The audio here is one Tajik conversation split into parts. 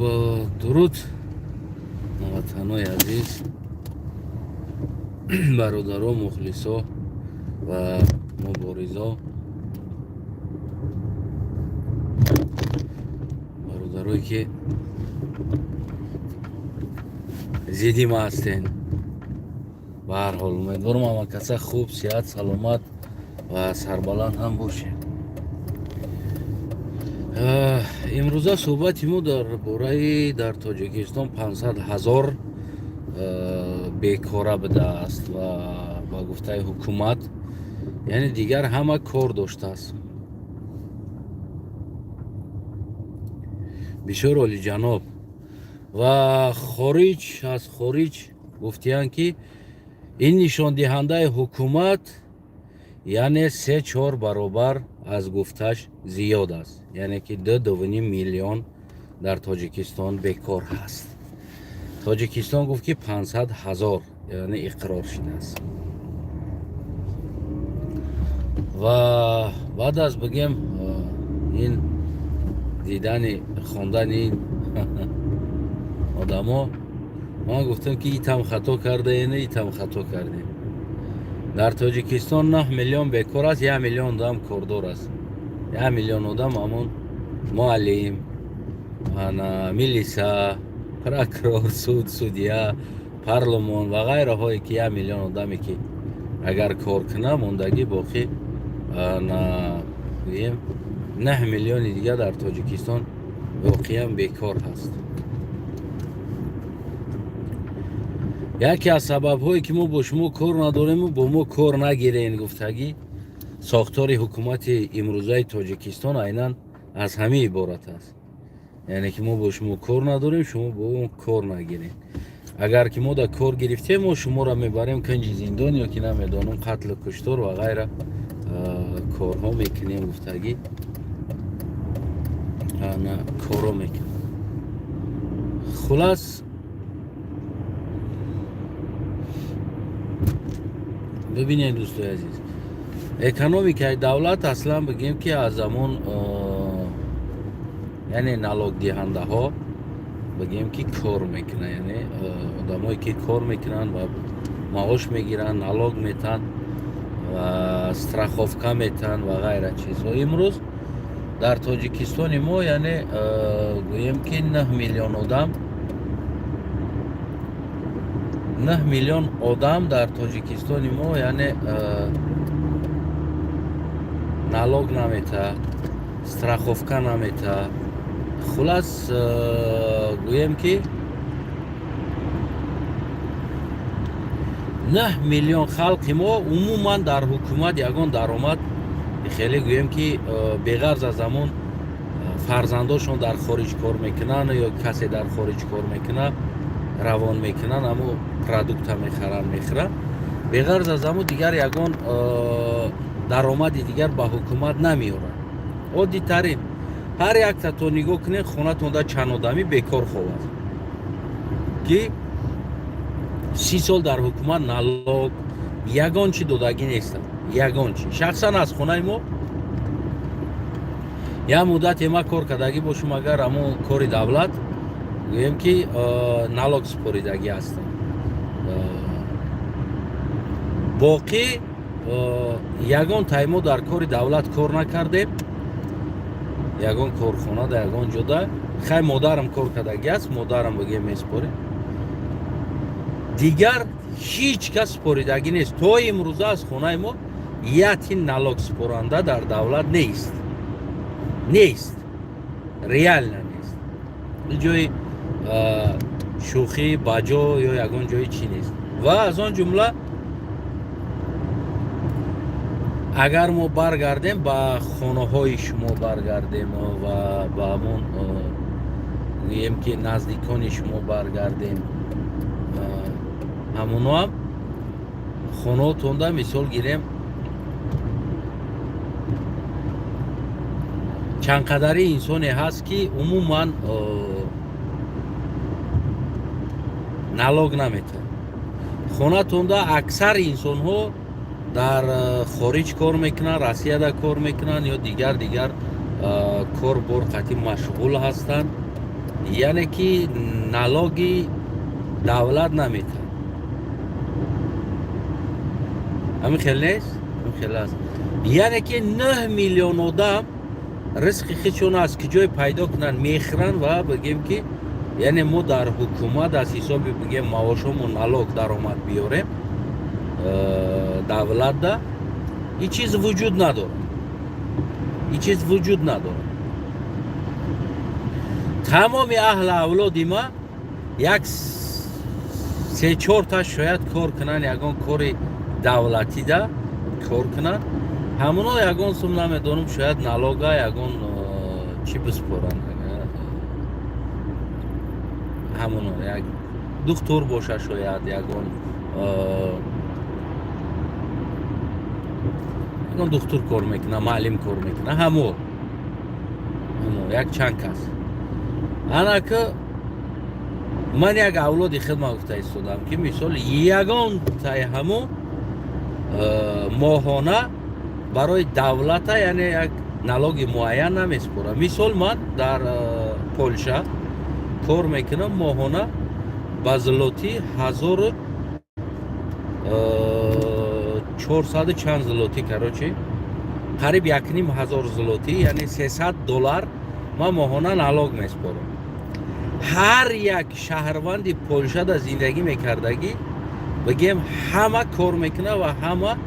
Дуруд, ҳамватанои азиз, бародаро, мухлисо ва муборизо, бародарое ки зидди ма ҳастен. Ба ҳар ҳол, умедворам, ҳама каса хуб, сиҳат, саломат ва сарбаланд ҳам бошед. Имрӯза суҳбати мо дар бораи дар Тоҷикистон 500 ҳазор бекора будааст ва ба гуфтаи ҳукумат, яъне дигар ҳама кор доштааст. Бисёр олиҷаноб. Ва хориҷ аз хориҷ гуфтиянд, ки ин нишондиҳандаи ҳукумат, яъне 3-4 баробар аз гуфташ зиёд аст, яъне ки 2-2,5 миллион дар Тоҷикистон бекор ҳаст. Тоҷикистон гуфт, ки 500 ҳазор, яъне иқрор шудааст. Ва баъд аз, бигем, ин дидани, хондани ин одамо, ман гуфтам, ки итам хато кардаен, итам хато кардем. Дар Тоҷикистон 9 миллион бекор аст, 1 миллион одам кордор аст. 1 миллион одам ҳамон муаллим, ана милиса, прокурор, суд, судья, парлумон ва ғайраҳое, ки 1 миллион одаме, ки агар кор кунад, мондагӣ боқӣ, ана гӯем, 9 миллиони дигар дар Тоҷикистон воқеан бекор ҳаст. Яке аз сабабҳое, ки мо бо шумо кор надорему бо мо кор нагирен гуфтагӣ, сохтори ҳукумати имрӯзаи Тоҷикистон айнан аз ҳамин иборат аст, яъне ки мо бо шумо кор надорем, шумо бо он кор нагирем. Агар ки мо да кор гирифтем, мо шуморо мебарем канҷи зиндон ё ки намедонам, қатлу куштор ва ғайра корҳо мекунем гуфтагӣ, корҳо мекунем. Хулас, бибинед, дӯстои азиз, экономикаи давлат аслан, бигем, ки аз замон, яъне налогдиҳандаҳо, бигем, ки кор мекунанд, яъне одамое ки кор мекунанд ва маош мегиранд, налог метаҳанд ва страховка метаҳанд ва ғайра чизҳо. Имрӯз дар Тоҷикистони мо, яъне гӯем, ки 9 миллион одам, 9 миллион одам дар Тоҷикистони мо, яъне налог наметаҳад, страховка наметаҳад. Хулас, гӯем, ки 9 миллион халқи мо умуман дар ҳукумат ягон даромад хеле, гӯем, ки беғарз аз ҳамон фарзандошон дар хориҷ кор мекунанд ё касе дар хориҷ кор мекунад, равон мекунанд, ҳамо продукта мехаранд, мехӯранд, беғарз аз ҳамо дигар ягон даромади дигар ба ҳукумат намеоранд. Оддитарин, ҳар яктато нигоҳ кунед, хонатонда чанд одамӣ бекор хоб аст, ки 30 сол дар ҳукумат налог ягон чи додагӣ нестанд, ягон чи. Шахсан аз хонаи мо як муддате ма кор кардагӣ бошум, агар ҳамон кори давлат, гӯем, ки налог супоридагӣ ҳастам, боқӣ ягон таймо дар кори давлат кор накардем, ягон корхона да, ягон ҷода. Хай, модарам кор кардагӣ аст, модарам, бигем, месупоред, дигар ҳеҷ кас супоридагӣ нест. То имрӯза аз хонаи мо яти налог супоранда дар давлат нест, нест, реально нест. Ҷои шӯхӣ баҷо ё ягон ҷои чӣ нест. Ва аз он ҷумла, агар мо баргардем ба хонаҳои шумо, баргардем ва ба ҳамон, гӯем, ки наздикони шумо баргардем, ҳамоноам хонаотонда, мисол гирем, чанд қадари инсоне ҳаст, ки умуман налог наметавад. Хонатонда аксари инсонҳо дар хориҷ кор мекунанд, Россияда кор мекунанд ё дигар дигар кор бор қатъи машғул ҳастанд. Яъне ки налоги давлат наметиҳад. Ҳамин хел нест? Ҳамин хел аст. Яъне ки 9 миллион одам ризқи худшон аз куҷое пайдо кунанд, мехӯранд. Ва бигем ки, яъне мо дар ҳукумат аз ҳисоби, бигем, маошому налог даромад биёрем давлатда, ин чиз вуҷуд надорад, ин чиз вуҷуд надорад. Тамоми аҳли авлоди ма як се-чорта шояд кор кунанд, ягон кори давлатида кор кунанд. Ҳамоно ягон сум намедонам, шояд налога ягон чӣ биспоранд. Ҳамоно як духтур боша, шояд ягон духтур кор мекунад, маълим кор мекунад. Ҳамо як чанд кас. Анака ман як авлоди хидма гуфта истодам, ки мисол ягонтаи ҳамо моҳона барои давлата, яъне як налоги муайян намеспорам. Мисол, ман дар Полша кор мекунам, моҳона ба злоти 1400 чанд злоти, короче, қариб 1500 злоти, яъне 300 доллар ман моҳона налог меспорам. Ҳар як шаҳрванди Полшада зиндагӣ мекардагӣ, бигем, ҳама кор мекунад ва ҳама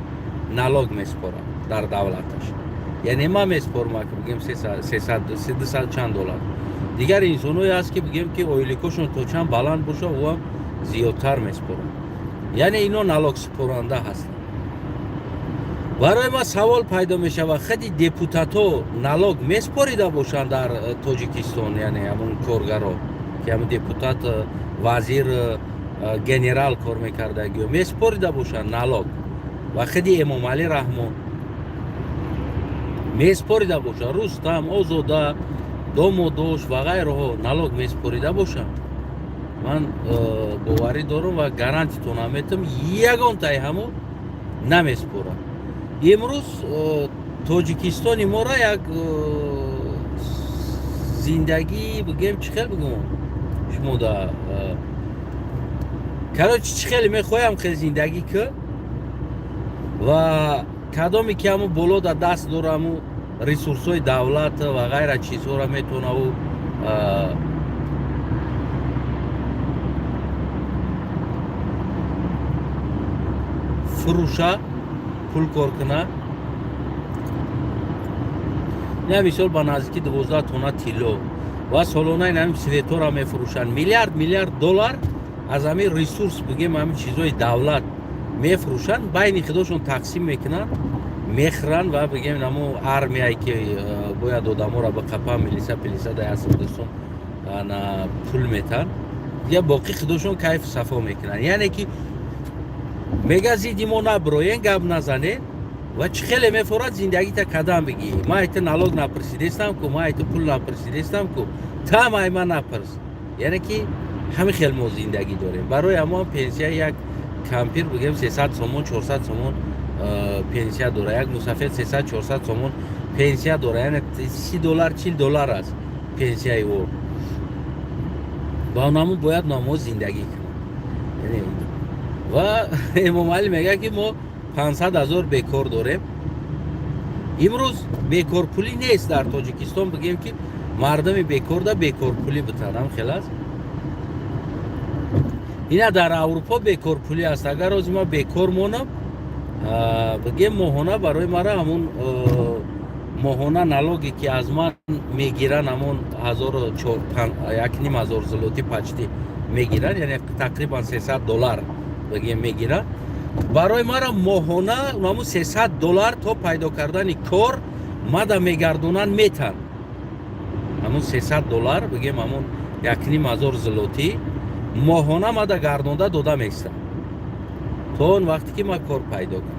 налог меспорад дар давлаташ. Яъне ман меспорам, бигем, 200 чанд доллар. Дигар инсоное ҳаст, ки, бигем, ки ойликошон то чанд баланд боша, ӯам зиёдтар меспорад. Яъне ино налогсупоранда ҳастанд. Барои ман савол пайдо мешавад: худи депутатҳо налог меспорида бошанд дар Тоҷикистон? Яъне ҳамон коргаро, ки ҳамон депутат, вазир, генерал кор мекардагиё, меспорида бошанд налог? Ва худи Эмомалӣ Раҳмон меспорида бошад, Рустам, Озода, домодош ва ғайраҳо налог меспорида бошанд? Ман боварӣ дорам ва гарантитонам метам, ягонтаи ҳамо намеспорад. Имрӯз Тоҷикистони мора як зиндагӣ, бигем, чӣ хел бигӯм шумо да, короче, чӣ хеле мехоҳам, хел зиндагӣ ки ва кадоме ки ҳамо боло да даст дора, ҳамо ресурсҳои давлат ва ғайра чизҳоро метавона ӯ фурӯша, пул кор куна. Ина мисол, ба наздики 12 тонна тилло ва солона ин ҳамин светора мефурӯшанд. Миллиард миллиард доллар аз ҳамин ресурс, бигем, ҳамин чизҳои давлат мефурӯшанд, байни худошон тақсим мекунанд, мехӯранд. Ва, бигем, намо армияе ки бояд одаморо ба қапа, милиса пилиса да ясдусум на пул метан, дия боқӣ худошон кайфу сафо мекунанд. Яъне ки мега: зидди мо набироен, гап назанед ва чӣ хеле мефорад зиндагита кадам бигӣ. Ман айта налог напурсидестам ку, ман айта пул напурсидестам ку, там ай ман напурс. Яъне ки ҳамин хел мо зиндагӣ дорем. Барои ҳамон пенсия як кампир, бигем, 300 сомон, 400 сомон пенсия дора, як мусафир 300, 400 сомон пенсия дора, яъне 30 доллар, 40 доллар аст пенсияи ӯ. Ба наму бояд намо зиндагӣ кунад. Ва Эмомалӣ мегӯяд, ки мо 500 ҳазор бекор дорем. Имрӯз бекорпулӣ нест дар Тоҷикистон, бигем, ки мардуми бекорда бекорпулӣ битанам хел аст. Ина дар Аврупо бекорпулӣ аст. Агар ози ма бекор монам, бигем, моҳона барои мара ҳамун моҳона налоге ки аз ман мегиранд, ҳамон 1500 злоти почти мегиранд, яъне тақрибан 300 доллар, бигем, мегиранд. Барои мара моҳона ҳамун 300 доллар то пайдо кардани кор мада мегардонанд, метанд. Ҳамун 300 доллар, бигем, ҳамун 1500 злоти моҳона мада гардонда дода меистад то он вақте ки ман кор пайдо кунам.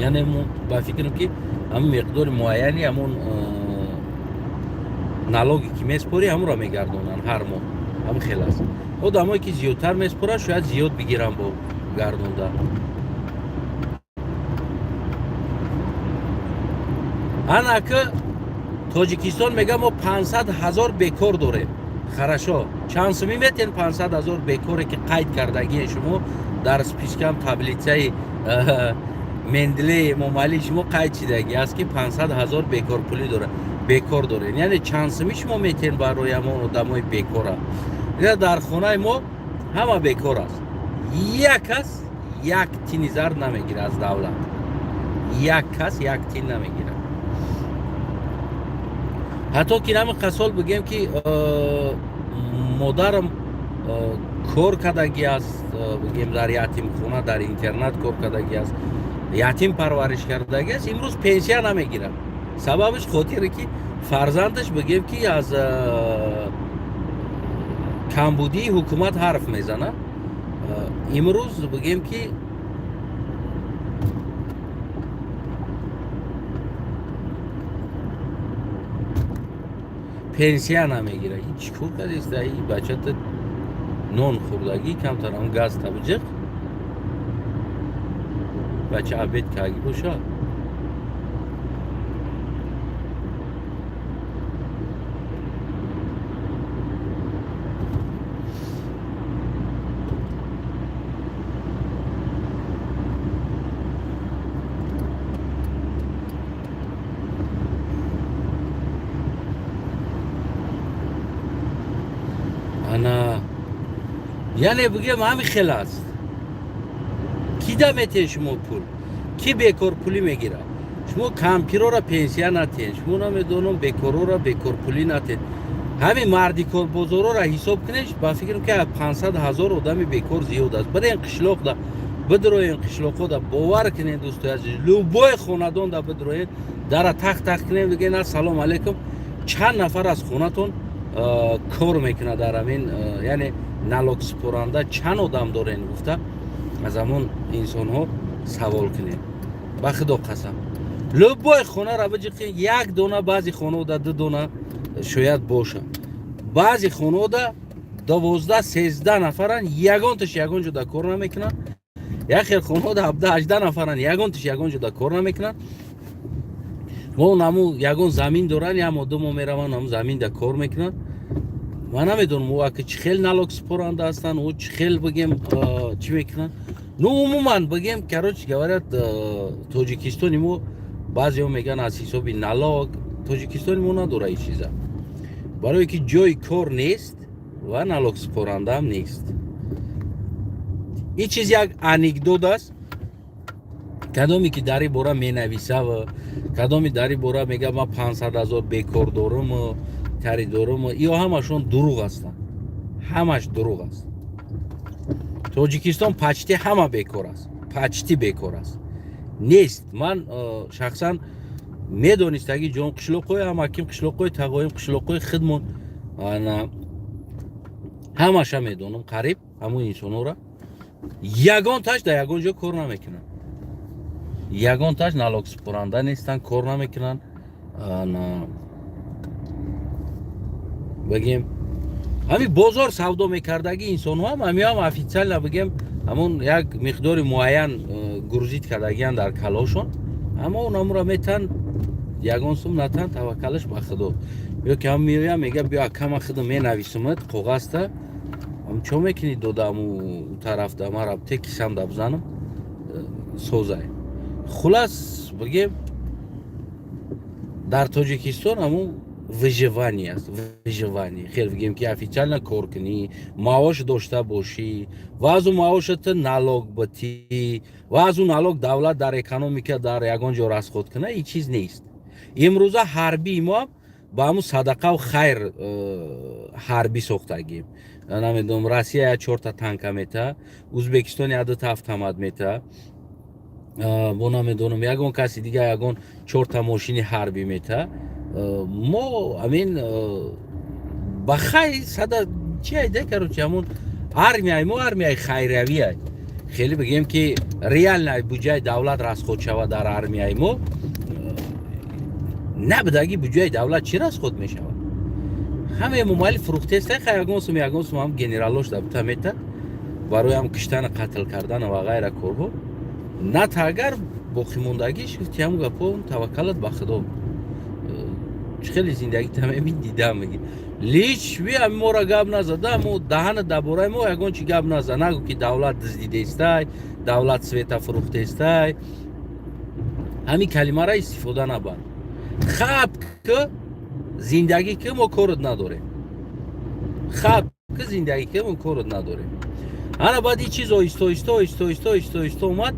Яъне ба фикрам, ки ҳамун миқдори муайяни ҳамун налоге ки меспорӣ, ҳамонро мегардонанд ҳар моҳ. Ҳамин хел аст. Одамое ки зиёдтар меспоранд, шояд зиёд бигиранд бо гардонда. Анака Тоҷикистон мега, мо 500 ҳазор бекор дорем. Хорошо, чанд сумӣ метен 500 ҳазор бекоре, ки қайд кардагие шумо дар спискам, таблицаи Менделеев, Эмомалӣ, шумо қайд шидагӣ аст, ки 500 ҳазор бекорпулӣ дора, бекор дорем. Яъне чанд сумӣ шумо метен барои ҳамон одамои бекора? Дар хонаи мо ҳама бекор аст, як кас як тини зард намегирад аз давлат, як кас як тин намегирад. Ҳатто ки нами қасол бигем, ки модарам кор кардагӣ аст, бигем, дар ятимхона, дар интернат кор кардагӣ аст, ятим парвариш кардагӣ аст, имрӯз пенсия намегирад. Сабабаш хотире, ки фарзандаш, бигем, ки аз камбудии ҳукумат ҳарф мезанад. Имрӯз, бигем, ки пенсия намегирад. Чӣ кор кардеста? И бачата нон хӯрдагӣ, камтарам газ табиҷиқ, бача обед кардагӣ бошад. Ана, яъне, бигем, ҳами хел аст. Ки да метен шумо пул? Ки бекорпулӣ мегирад? Шумо кампирора пенсия натен, шумо намедонам, бекорора бекорпулӣ натен. Ҳамин мардикорбозорора ҳисоб кунед, ба фикрам, ки 500 ҳазор одами бекор зиёд аст. Бирен қишлоқда, бидроен қишлоқода, бовар кунед, дӯстои азиз, любой хонадонда бидроен, дара тах тах кунед, бигӯен: «Ассалому алайкум, чанд нафар аз хонатон кор мекунад дар ҳамин, яъне налогсупоранда чанд одам дорен?» гуфта, аз ҳамон инсонҳо савол кунед. Ба худо қасам, любой хонара биҷиқи, як дона, баъзи хонаода ду дона шояд боша, баъзи хонаода 12, 13 нафаран, ягонташ ягон ҷода кор намекунанд. Як хел хонаода 17, 18 нафаран, ягонташ ягон ҷода кор намекунанд. Мо наму ягон замин доранд, як моҳ, 2 моҳ мераванд, ҳамун заминда кор мекунанд. Ман намедонам, ӯ ака чӣ хел налог супоранда ҳастанд, ӯ чӣ хел, бигем, чӣ мекунанд. Ну, умуман, бигем, короче говорят, Тоҷикистони мо, баъзеҳо мегӯянд, аз ҳисоби налог, Тоҷикистони мо надора ин чиза, барое ки ҷои кор нест ва налогсупорандаам нест. Ин чиз як анекдот аст. Кадоме ки дар ин бора менависава, кадоме дар ин бора мега, ман 500 ҳазор бекор дорум, тари дорум, ё ҳамашон дурӯғ ҳастанд, ҳамаш дурӯғ аст. Тоҷикистон почти ҳама бекор аст, почти бекор аст, нест. Ман шахсан медонистаги ҷон қишлоқҳои ҳамаким, қишлоқҳои тағоим, қишлоқҳои хидмон, ҳамаша медонам. Қариб ҳамун инсонҳоро ягонташ дар ягон ҷо кор намекунанд, ягонташ налогсупоранда нестанд, кор намекунанд. Бигем, ҳамин бозор савдо мекардагӣ инсонҳо ҳам, ҳамиҳам официально, бигем, ҳамон як миқдори муайян грузить кардагиян дар калошон, аммо онамура метан, ягон сум натан, таваккалаш ба худо. Ё ки ҳам меоям, мега: «Биё, акама, худо менависумад коғазта». Чо мекунӣ, дода, аму тарафда мара те кисамда бизанам, созай. Хулас, бигем, дар Тоҷикистон ҳамун выживание аст, выживание. Хел, бигем, ки официально кор кунӣ, маош дошта бошӣ ва аз ӯ маошата налог битӣ ва аз ӯ налог давлат дар экономика, дар ягон ҷо расход куна, ин чиз нест. Имрӯза ҳарбии мо ба ҳамун садақаву хайр ҳарбӣ сохтагим. Намедонам, Россия я чорта танка мета, Узбекистон я дута автомат мета, бо намедонам, ягон каси дига ягон чорта мошини ҳарбӣ мета. Мо амин ба хайр сада чи айда, короче, ҳамун армияи мо армияи хайриявия. Хеле, бигем, ки реально буҷаи давлат расход шавад дар армияи мо набудаги. Буҷаи давлат чӣ расход мешавад? Ҳама Эмомалӣ фурӯхтеста. Ха, ягон сум, ягон сум ҳам генералош да бута мета барои ҳам киштану қатл кардану ва ғайра корҳо. На, агар боқимондагиш, гуфти, ҳамун гапо, таваккалат ба худо. Чӣ хеле зиндагита мебин, дидам, меги лич би ами мора гап назада, мо даҳана дар бораи мо ягон чи гап наза, нагӯ ки давлат дуздидестай, давлат света фурӯхтестай, ҳамин калимара истифода набар. Хаб ки зиндагӣ ки, мо корот надорем. Хаб ки зиндагӣ ки, мо корот надорем. Ана баъд ин чиз оҳиста оҳиста, оҳиста оҳиста, оҳиста оҳиста омад.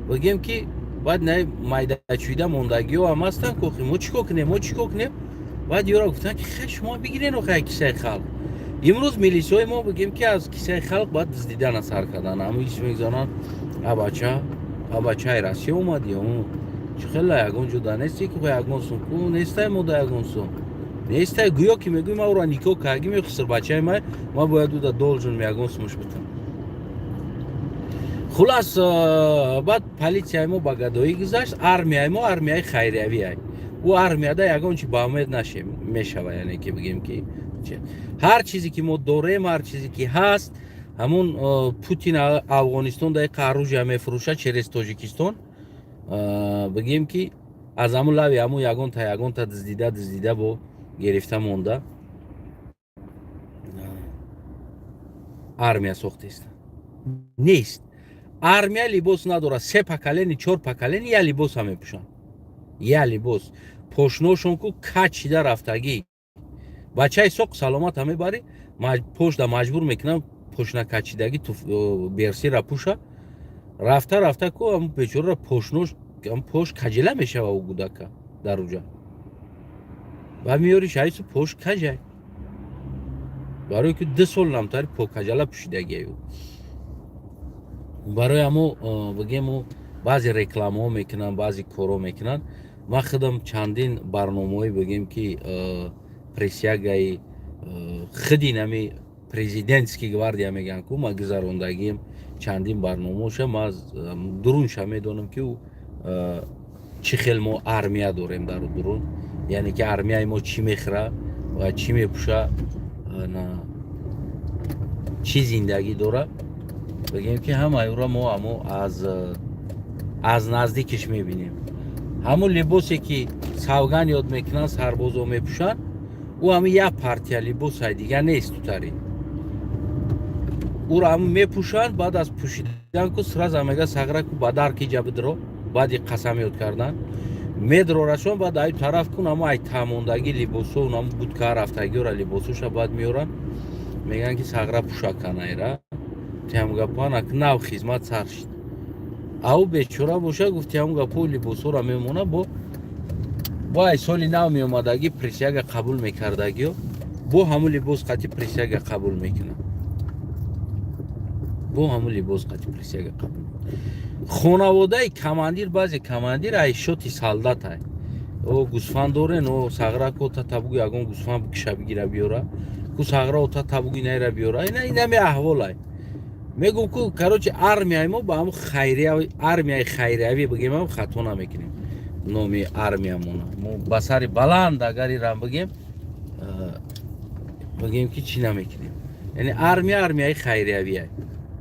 Бигем ки баъд на майдачӯида мондагиҳо ҳам ҳастанд кохи мо чӣ кор кунем, мо чӣ кор кунем? Баъд ёра гуфтанд ки хе, шумо бигирен охе кисаи халқ. Имрӯз милисиҳои мо, бигем ки, аз кисаи халқ баъд дуздидана сар кардан. Ҳамн ис мегзананд: «А бача, а бачаи Россия омадӣ, чӣ хела ягон ҷуда нести ки ягон сум ку нестай, мода ягон сум нестай». Гӯё ки мегӯй ма ӯро никоҳ кардагим ё хисрбачаи май, ма бояд уда должен ягон сумуш битам. Хулас, баъд полицияи мо ба гадоӣ гузашт. Армияи мо армияи хайриявӣ. Ӯ армияда ягон чи ба умед мешава, яъне ки бигем ки ҳар чизе ки мо дорем, ҳар чизе ки ҳаст, ҳамун Путин Афғонистон даи оружия мефурӯшад через Тоҷикистон. Бигем ки аз ҳамун лави ҳамун ягонта ягонта дуздида дуздида бо гирифта монда армия сохтест. Нест, армия либос надорад. Се поколение, чор поколение я либоса мепӯшанд, я либос. Пошношон ку качида рафтагӣ. Бачаи соқ саломата мебарӣ, пошда маҷбур мекунам пошна качидагӣ берсира пӯша. Рафта рафта ку ам бечораро пошнош пош каҷила мешава. Ӯ гудака дар уҷа ба меёри шаису пош каҷай, барое ки 2 сол намтари покаҷала пӯшидагиаю. Барои ҳамо, бигем, баъзе рекламаҳо мекунанд, баъзе корҳо мекунанд. Ман худам чандин барномаҳое, бигем ки, присягаи худи нами президентский гвардия мегӯянд ку, ман гузарондагием чандин барномаоша. Ман дурунша медонам ки чӣ хел мо армия дорем дар дурун, яъне ки армияи мо чӣ мехӯра ва чӣ мепӯша, чӣ зиндагӣ дора. Бигем ки ҳамаи ӯро мо амо аз наздикиш мебинем. Ҳамун либосе ки савган ёд мекунанд, сарбозо мепӯшанд, ӯ ҳамин як партия либосай, дигар нест. Тутари ӯро ҳамун мепӯшанд. Баъд аз пӯшидан ку сразу мега: «Сағра ку ба дар киҷа бидро». Баъди қасам ёд кардан медрорашон. Баъд ай тараф кун амо ай таъмондагӣ либосо, намо будка рафтагиёра либосоша баъд меоранд, мегӯянд ки сағра пӯшаканайра тиам гапоана нав хизмат сар шид. Ав бечора боша, гуфти, ҳамун гапо либосҳоро мемона. Бо ай соли нав меомадагӣ, присяга қабул мекардагиё, бо ҳамун либос қати присяга қабул мекунад, бо ҳамун либос қати присяга қабул. Хонаводаи командир, баъзе командир ай шоти солдатай. О гусфанд дорен, о сағра ко та табугу ягон гусфанд бикиша, бигира, биёра ку, сағра ота табугу инайра биёра. Ина инами аҳволай мегум ку. Короче, армияи мо ба ҳамун хайрия, армияи хайриявӣ бигем ҳам хато намекунем. Номи армиямона мо ба сари баланд агар ирам бигем, бигем ки чӣ намекунем. Яъне армия армияи хайриявия,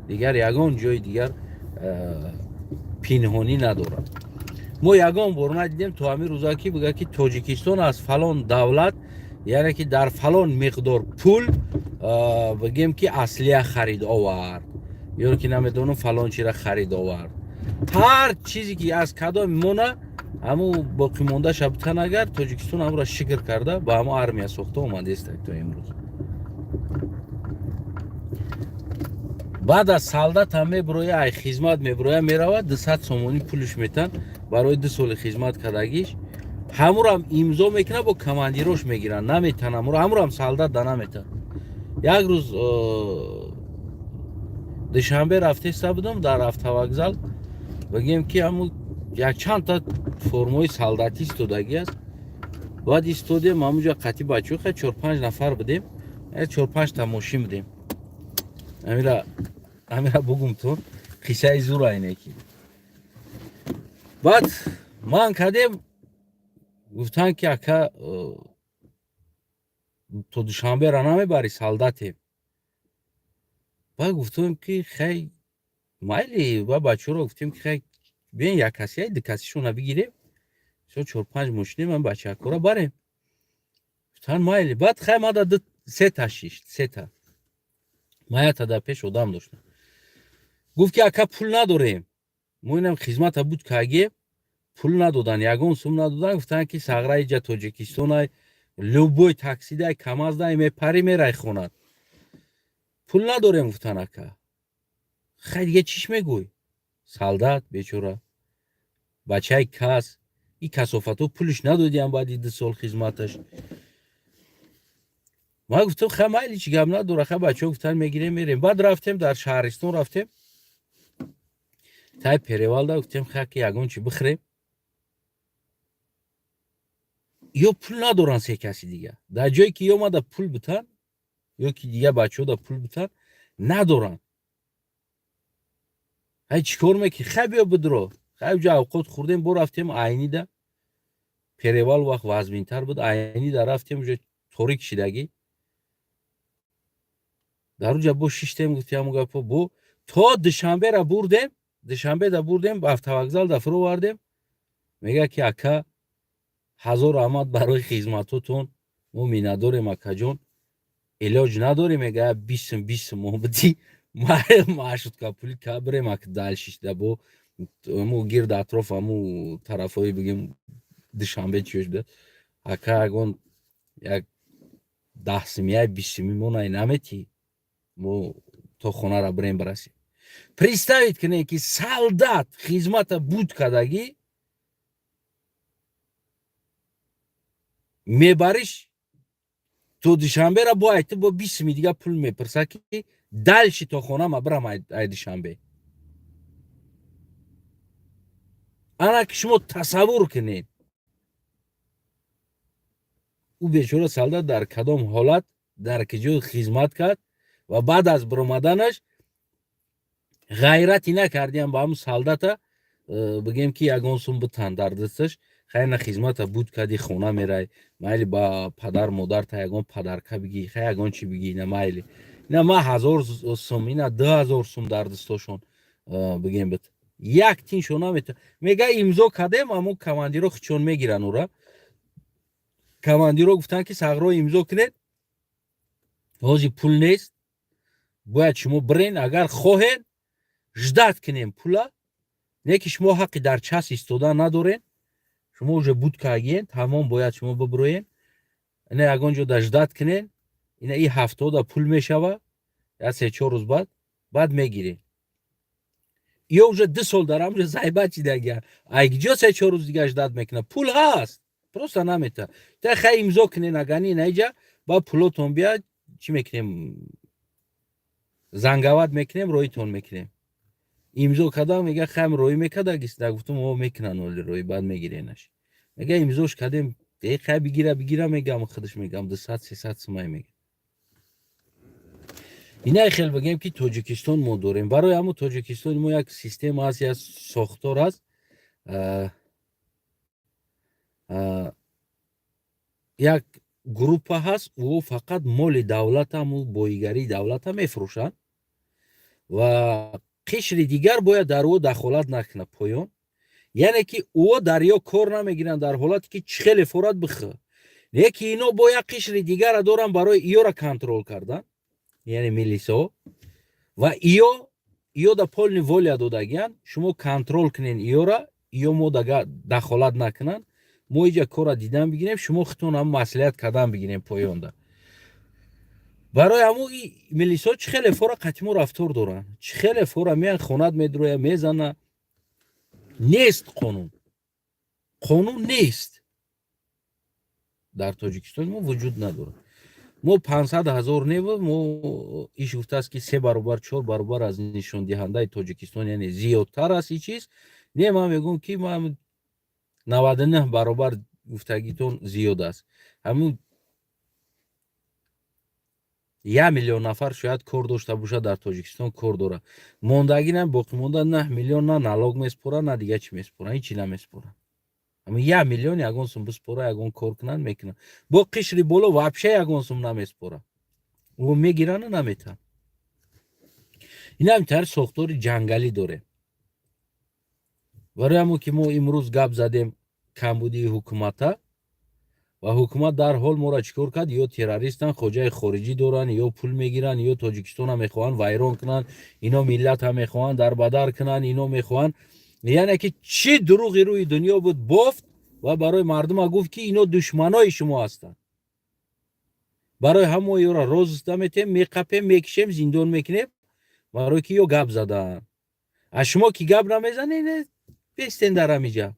дигар ягон ҷои дигар пинҳонӣ надорад. Мо ягон бор надидем то ҳамин рӯза ки бигӯяд ки Тоҷикистон аз фалон давлат, яъне ки дар фалон миқдор пул, бигем ки аслия харид овард ё ки намедонам фалон чира харид овард. Ҳар чизе ки аз кадоми мона ҳамун боқимондаша бутан, агар Тоҷикистон ҳамуро шикр карда, ба ҳамун армия сохта омадест то имрӯз. Баъд аз солдат ҳам мебироя, ай хизмат мебироя, меравад, 200 сомонӣ пулш метан барои 2 соли хизмат кардагиш. Ҳамурам имзо мекунад, бо командирош мегиранд, наметан ҳамуро, ҳамурам солдат да наметан. Як рӯз Душанбе рафтеста будам, дар автовокзал, бигем ки, ҳамун якчандта формаи солдатӣ истодагӣ аст. Баъд истодем ҳамунҷо қати бачаҳо, хай, чор-панҷ нафар будем, чор-панҷта мошин будем. Амира бугумтон, қиссаи зура ине ки баъд ман кардем, гуфтанд ки ака, то Душанбера намебарӣ, солдатем. Баъд гуфтем ки хай, майли. Ба бачаҳоро гуфтем ки хай, биён, як каси, ду касишона бигирем, чор панҷ мошинем, ман бачаҳакора барем. Гуфтан, майли. Баъд хай, мада сета шишт, сета маята дар пеш одам доштам. Гуфт, ки ака, пул надорем, мо инам хизмата буд каге, пул надодан, ягон сум надодан. Гуфтанд, ки сағра, иҷа Тоҷикистонай, любой таксидай, камаздай мепарӣ, мерай хонат. Пул надорем, гуфтан, ака. Хай, дига чиш мегӯй? Солдат бечора, бачаи кас, и касофато пулиш надодиам баъди 2 сол хизматаш. Ман гуфтам, хай, майли, чӣ гап надора. Хай, бачаҳо гуфтан, мегирем, мерем. Баъд рафтем, дар шаҳристон рафтем, тай перевалда. Гуфтем, хай, ки ягон чи бихӯрем. Ё пул надоранд, се каси дига. Дар ҷое ки ё мада пул битан, ё ки дига бачаҳо пул битан, надоранд. Ҳай, чӣ кор мекунӣ? Хай, биё, бидро. Хай, ҷо авқот хӯрдем, бо рафтем Айнида. Перевал вақт вазминтар буд. Айнида рафтем, уже торик шидагӣ. Дар уҷа бо шиштем, гуфтем гапо, бо то Душанбера бурдем. Душанбеда бурдем, автовокзал да фуровардем. Мега, ки ака, ҳазор раҳмат барои хизматотон, мо миннатдорем, акаҷон, илоҷ надорем. Мега, 20 сум, 20 сум мо бидӣ, маршрутка пули ка бирем. Ак дальше шида, бо мо гирд атроф, аму тарафҳои, бигем, Душанбе чиёш буда. Ака, ягон як 10 сумия, 20 суми мо най наметӣ, мо то хонара бирем, бирасем. Представить кунед, ки солдат хизмата буд кардагӣ, мебариш то Душанбера, бо айти бо 20 суми дига пул мепурса, ки дальше то хона ма бирам ай Душанбе. Ана ки шумо тасаввур кунед, ӯ бечора солдат дар кадом ҳолат, дар киҷо хизмат кард ва баъд аз биромаданаш ғайрати накардиам ба ҳамн солдата бигем, ки ягон сум битан дар дасташ. Хай, на хизмата буд кади, хона мерай, майли, ба падар модарта ягон подарка бигӣ, хай, ягон чи бигӣ, ина майли, ина ма 1000 сум, ина 2000 сум дар дастошон бигем бит, як тиншо намета. Мега, имзо кардем, амо командиро хичон мегиранд ура. Командиро гуфтанд, ки сағро, имзо кунед, ҳозир пул нест, бояд шумо бирен, агар хоҳед, ждать кунем пула, не ки шумо ҳаққи дар час истодан надорен, шумо уже буд кагиен, тамом, бояд шумо бибироен. Ина ягон ҷо да ждать кунен, ина и ҳафтода пул мешава, я 3-4 рӯз баъд мегирен. Ё уже 2 сол дар ҳамҷо зайбат чидагия, айгиҷо 3-4 рӯз дига ждать мекунад? Пул ҳаст, просто намета. Та хай, имзо кунен, агани наиҷа ба пулотон бияд, чӣ мекунем? Зангават мекунем, роитон мекунем. Имзо кардам. Мега, хайм, роӣ мекардагист. Гуфтам, о, мекунан, оли роӣ, баъд мегиренаш. Мега, имзош кардем. Э, хай, бигира, бигира, мегам, худаш мегам, 200-300 сумай мега. Инай хел бигем, ки Тоҷикистон мо дорем. Барои ҳамо Тоҷикистони мо як система аст, як сохтор аст, як группа ҳаст, ӯ фақат моли давлата, ҳаму боигарии давлата мефурӯшанд ва қишри дигар бояд дар ӯ дахолат накунад поён. Яъне ки ӯ дар ё кор намегиранд, дар ҳолате ки чӣ хеле форад бихӯ. Не ки ино бо як қишри дигара доранд барои иёра контроль кардан, яъне милисаҳо, ва иё да полный воля додагиянд: шумо контроль кунен иёра, иё мо дахолат накунанд, мо иҷа кора дидан бигирем, шумо худтон ҳам маслиҳат кардан бигирем поёнда. Барои ҳамо милисҳо чӣ хеле фора қатимо рафтор доранд, чӣ хеле фора меян, хонат медроя, мезана. Нест қонун, қонун нест дар Тоҷикистони мо, вуҷуд надорад. Мо 500 000 нева, мо иш гуфтааст, ки се баробар, чор баробар аз нишондиҳандаи Тоҷикистон, яъне зиёдтар аст. Ин чиз не, ман мегӯям, ки ман 99 баробар гуфтагитон зиёд аст. Ҳамун 1 миллион нафар шояд кор дошта бошад дар Тоҷикистон, кор дорад. Мондагӣ на, боқимонда 9 миллион на налог меспорад, на дига чӣ меспорад, ҳечи намеспорад. Ҳамин 1 миллион ягон сум биспора, ягон кор кунанд, мекунанд. Бо қишри боло вообще ягон сум намеспорад, ӯ мегирану наметаҳанд. Ин ҳам тари сохтори ҷангалӣ дорем. Барои ҳамо ки мо имрӯз гап задем камбудии ҳукумата. Ва ҳукумат дарҳол моро чӣ кор кард? Ё террористанд, хоҷаи хориҷӣ доранд, ё пул мегиранд, ё Тоҷикистона мехоҳанд вайрон кунанд, ино миллата мехоҳанд дарбадар кунанд, ино мехоҳанд. Яъне ки чӣ дурӯғи рӯи дунё буд, бофт ва барои мардума гуфт, ки ино душманои шумо ҳастанд. Барои ҳамо ёра розыск наметем, меқапем, мекишем, зиндон мекунем, барое ки ё гап задаанд. А шумо ки гап намезанед, бестен дар ҳамиҷа.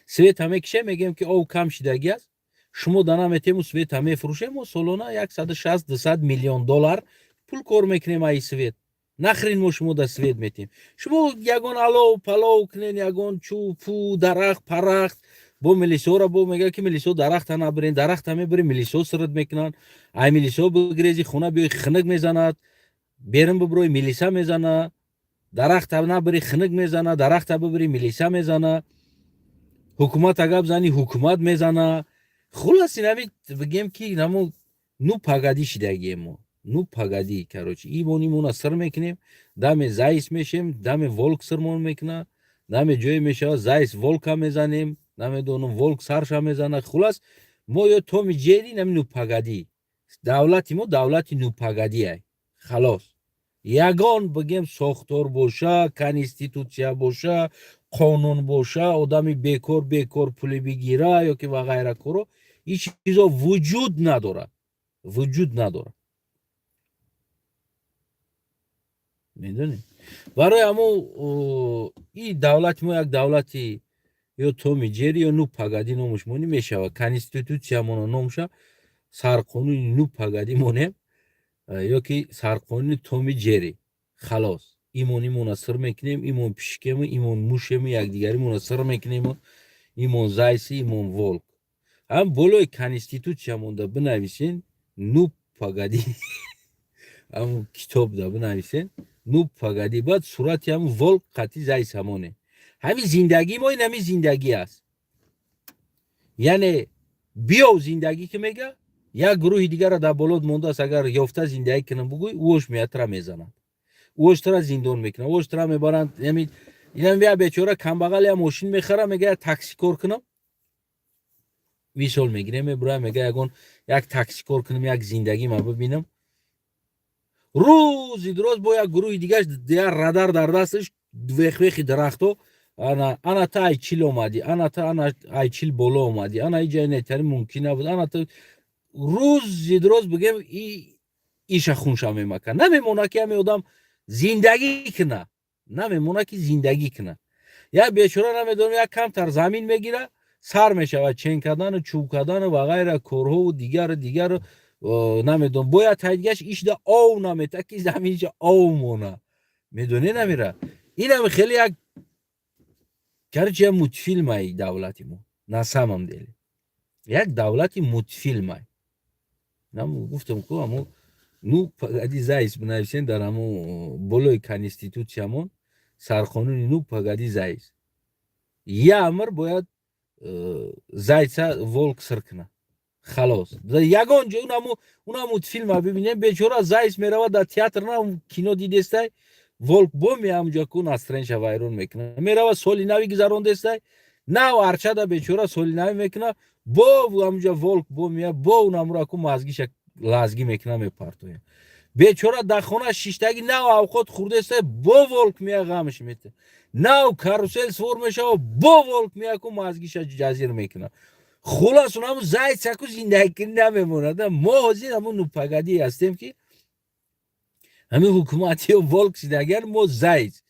Света мекишем, мегӯем, ки об кам шидагӣ аст, шумо да наметему света мефурӯшем. Мо солона 160-200 миллион доллар пул кор мекунем аи свет. Нахрен мо шумо да свет метем? Шумо ягон алов палов кунен, ягон чӯ пӯ, дарахт парахт, бо милисиҳоро бо мегӯяд, ки милисиҳо дарахта набирен. Дарахта мебирем, милисиҳо сирит мекунанд. Ай милисиҳо бигрези, хона биёй, хиник мезанад. Берун бибирой, милиса мезана. Дарахта набири, хиник мезана. Дарахта бибири, милиса мезана. Ҳукумата гап зани, ҳукумат мезана. Хулас, инами бигем, ки намо, ну погоди, шидагием мо, ну погоди. Короче, имон имона сир мекунем, даме заяц мешем, даме волк сирмон мекуна, даме ҷое мешавад, заяц волка мезанем, намедонам, волк сарша мезана. Хулас, мо ё Томи Ҷери, нами ну погоди. Давлати мо давлати ну погоди-ай, халос. Ягон, бигем, сохтор боша, конститутсия боша, қонун боша, одами бекор бекор пуле бигира ё ки ва ғайра коро, ин чизо вуҷуд надорад, вуҷуд надорад. Медонед, барои ҳамо и давлати мо як давлати ё Томи Ҷери, ё ну погоди номуш монӣ мешавад. Конститутсиямона номуша сарқонуни ну погоди монем ё ки сарқонуни Томи Ҷери, халос. Имон имона сир мекунем, имон пишкему, имон мушему, якдигаримона сир мекунему, имон заяц, имон волк. Ҳам болои конститутсия монда бинависен ну погоди, ҳамн китобда бинависен ну погоди, баъд сурати ҳамн волк қати заяц ҳамоне. Ҳамин зиндагии мо ин ҳамин зиндагӣ аст. Яъне биёв зиндагӣ ки мега, як гурӯҳи дигарро дар болот мондааст. Агар ёфта зиндагӣ кунам бугӯй, ӯош меяд, тра мезанад, ӯош тра зиндон мекунад, ӯош тра мебаранд. Инам я бечора камбағал я мошин мехара, мега, такси кор кунам. Мисол мегирем, мебурам, мега, ягон як такси кор кунам, як зиндагима бибинам. Рӯзи дуроз бо як гурӯҳи дигаш, як радар дар дасташ, вехвехи дарахто: ана, ана, та ай 40 омадӣ, ана та, ана ай 40 боло омадӣ, ана иҷа нетари мумкин набуд, ана та. Рӯзи дуроз, бигем, иша хунша мемака, намемона, ки ҳаме одам зиндагӣ куна, намемона, ки зиндагӣ куна. Як бечора, намедонам, як камтар замин мегира, сар мешавад чен кардану чӯб кардану ва ғайра корҳову дигару дигару. Намедонам, бояд тайдигаш ишда ов намета, ки заминша ов мона. Медонӣ, намира инам хеле як, короче, як мультфилмай давлати мо. На самом деле як давлати мультфилмай. Гуфтам ку, амо ну погоди заяц бинависен дар амо болои конститутсиямон, сарқонуни ну погоди заяц. Я амр бояд зайца волк сир куна, халос. Ягон ҷо уна мультфилма бибинем, бечора заяц меравад дар театр, на кино дидестай, волк бо меамҷа ку, настроениша вайрон мекуна. Мерава, соли нави гузарондестай, нав арчада бечора соли нави мекуна, бо амҷа волк бо мея, бо унамура ку мазгиша лазгӣ мекуна, мепартоя. Бечора дар хона шиштаги, нав авқот хӯрдестай, бо волк мея, ғамш мета. Нав карусел свор мешава, бо волк мея ку, мазгиша ҷазир мекуна. Хулас, унаму зайца ку зиндагӣ намемонад. Мо ҳозир ҳамун ну погоди ҳастем, ки ҳамин ҳукуматиё волк шидагар, мо заяц.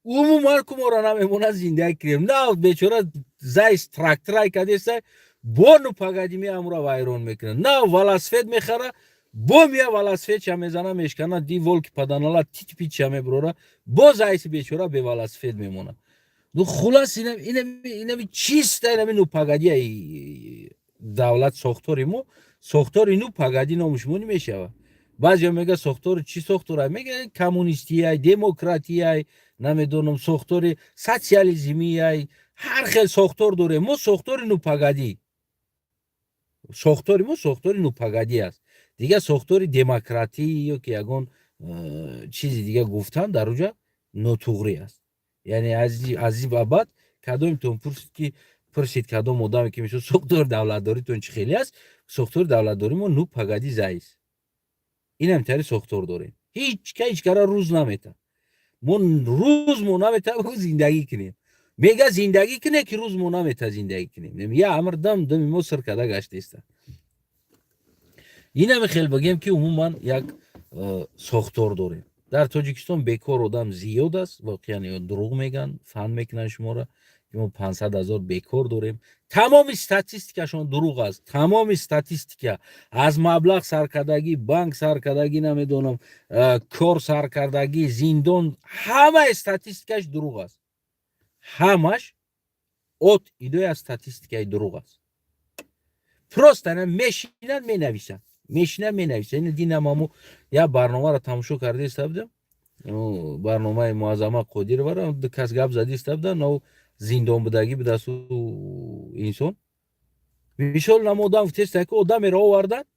Умуман ку моро намемонад зиндагӣ кунем. Нав бечора заяц тракторай кадестай, бо ну погоди меамура вайрон мекунад. Нав велосипед мехара, бо мия велосипедша мезана, мешкана, ди волки паданала тит-питша мебурора, бо зайци бечора бе велосипед мемонад. Ну хулас, инами чиста, инами ну погоди давлат. Сохтори мо сохтори ну погоди номуш монӣ мешавад. Баъзеҳо мега, сохтори чӣ сохтора? Мега, коммунистияй, демократияй, намедонам, сохтори социализмияй, ҳар хел сохтор дорем. Мо сохтори ну погоди, сохтори мо сохтори ну погоди аст. Дигар сохтори демократӣ ё ки ягон чизи дига гуфтан дар уҷа нотуғрӣ аст. Яъне аз ин ба баъд кадомитон пурсид, ки Пурсид кадом одаме, ки мисол сохтори давлатдоритон чӣ хеле аст. Сохтори давлатдорӣ мо, ну погоди, заист. Инам тари сохтор дорем. Ҳеч ка ҳеч кара рӯз намета. Мо рӯз мо намета зиндагӣ кунем. Мега, зиндагӣ куне, ки рӯз мо намета зиндагӣ кунем. Я амр дам дами мо сир када гаштеста. Инаме хел бигем, ки умуман як сохтор дорем. Дар Тоҷикистон бекор одам зиёд аст. Воқеан, ё дурӯғ меган, фан мекунанд шуморо, ки мо 500 000 бекор дорем. Тамоми статистикашон дурӯғ аст. Тамоми статистика, аз маблағ саркардагӣ, банк саркардагӣ, намедонам, кор саркардагӣ, зиндон, ҳамаи статистикаш дурӯғ аст. Ҳамаш от идоя статистикаи дурӯғ аст. Просто мешинанд, менависанд, мешинанд, менависанд. Ина динам ҳаму як барномаро тамошо карда иста будам, барномаи Муаззама Қодироваро. Ду кас гап зада иста буданд, но зиндон будагӣ будааст инсон. Мисол, нам одам гуфтеста, ки одамеро оварданд,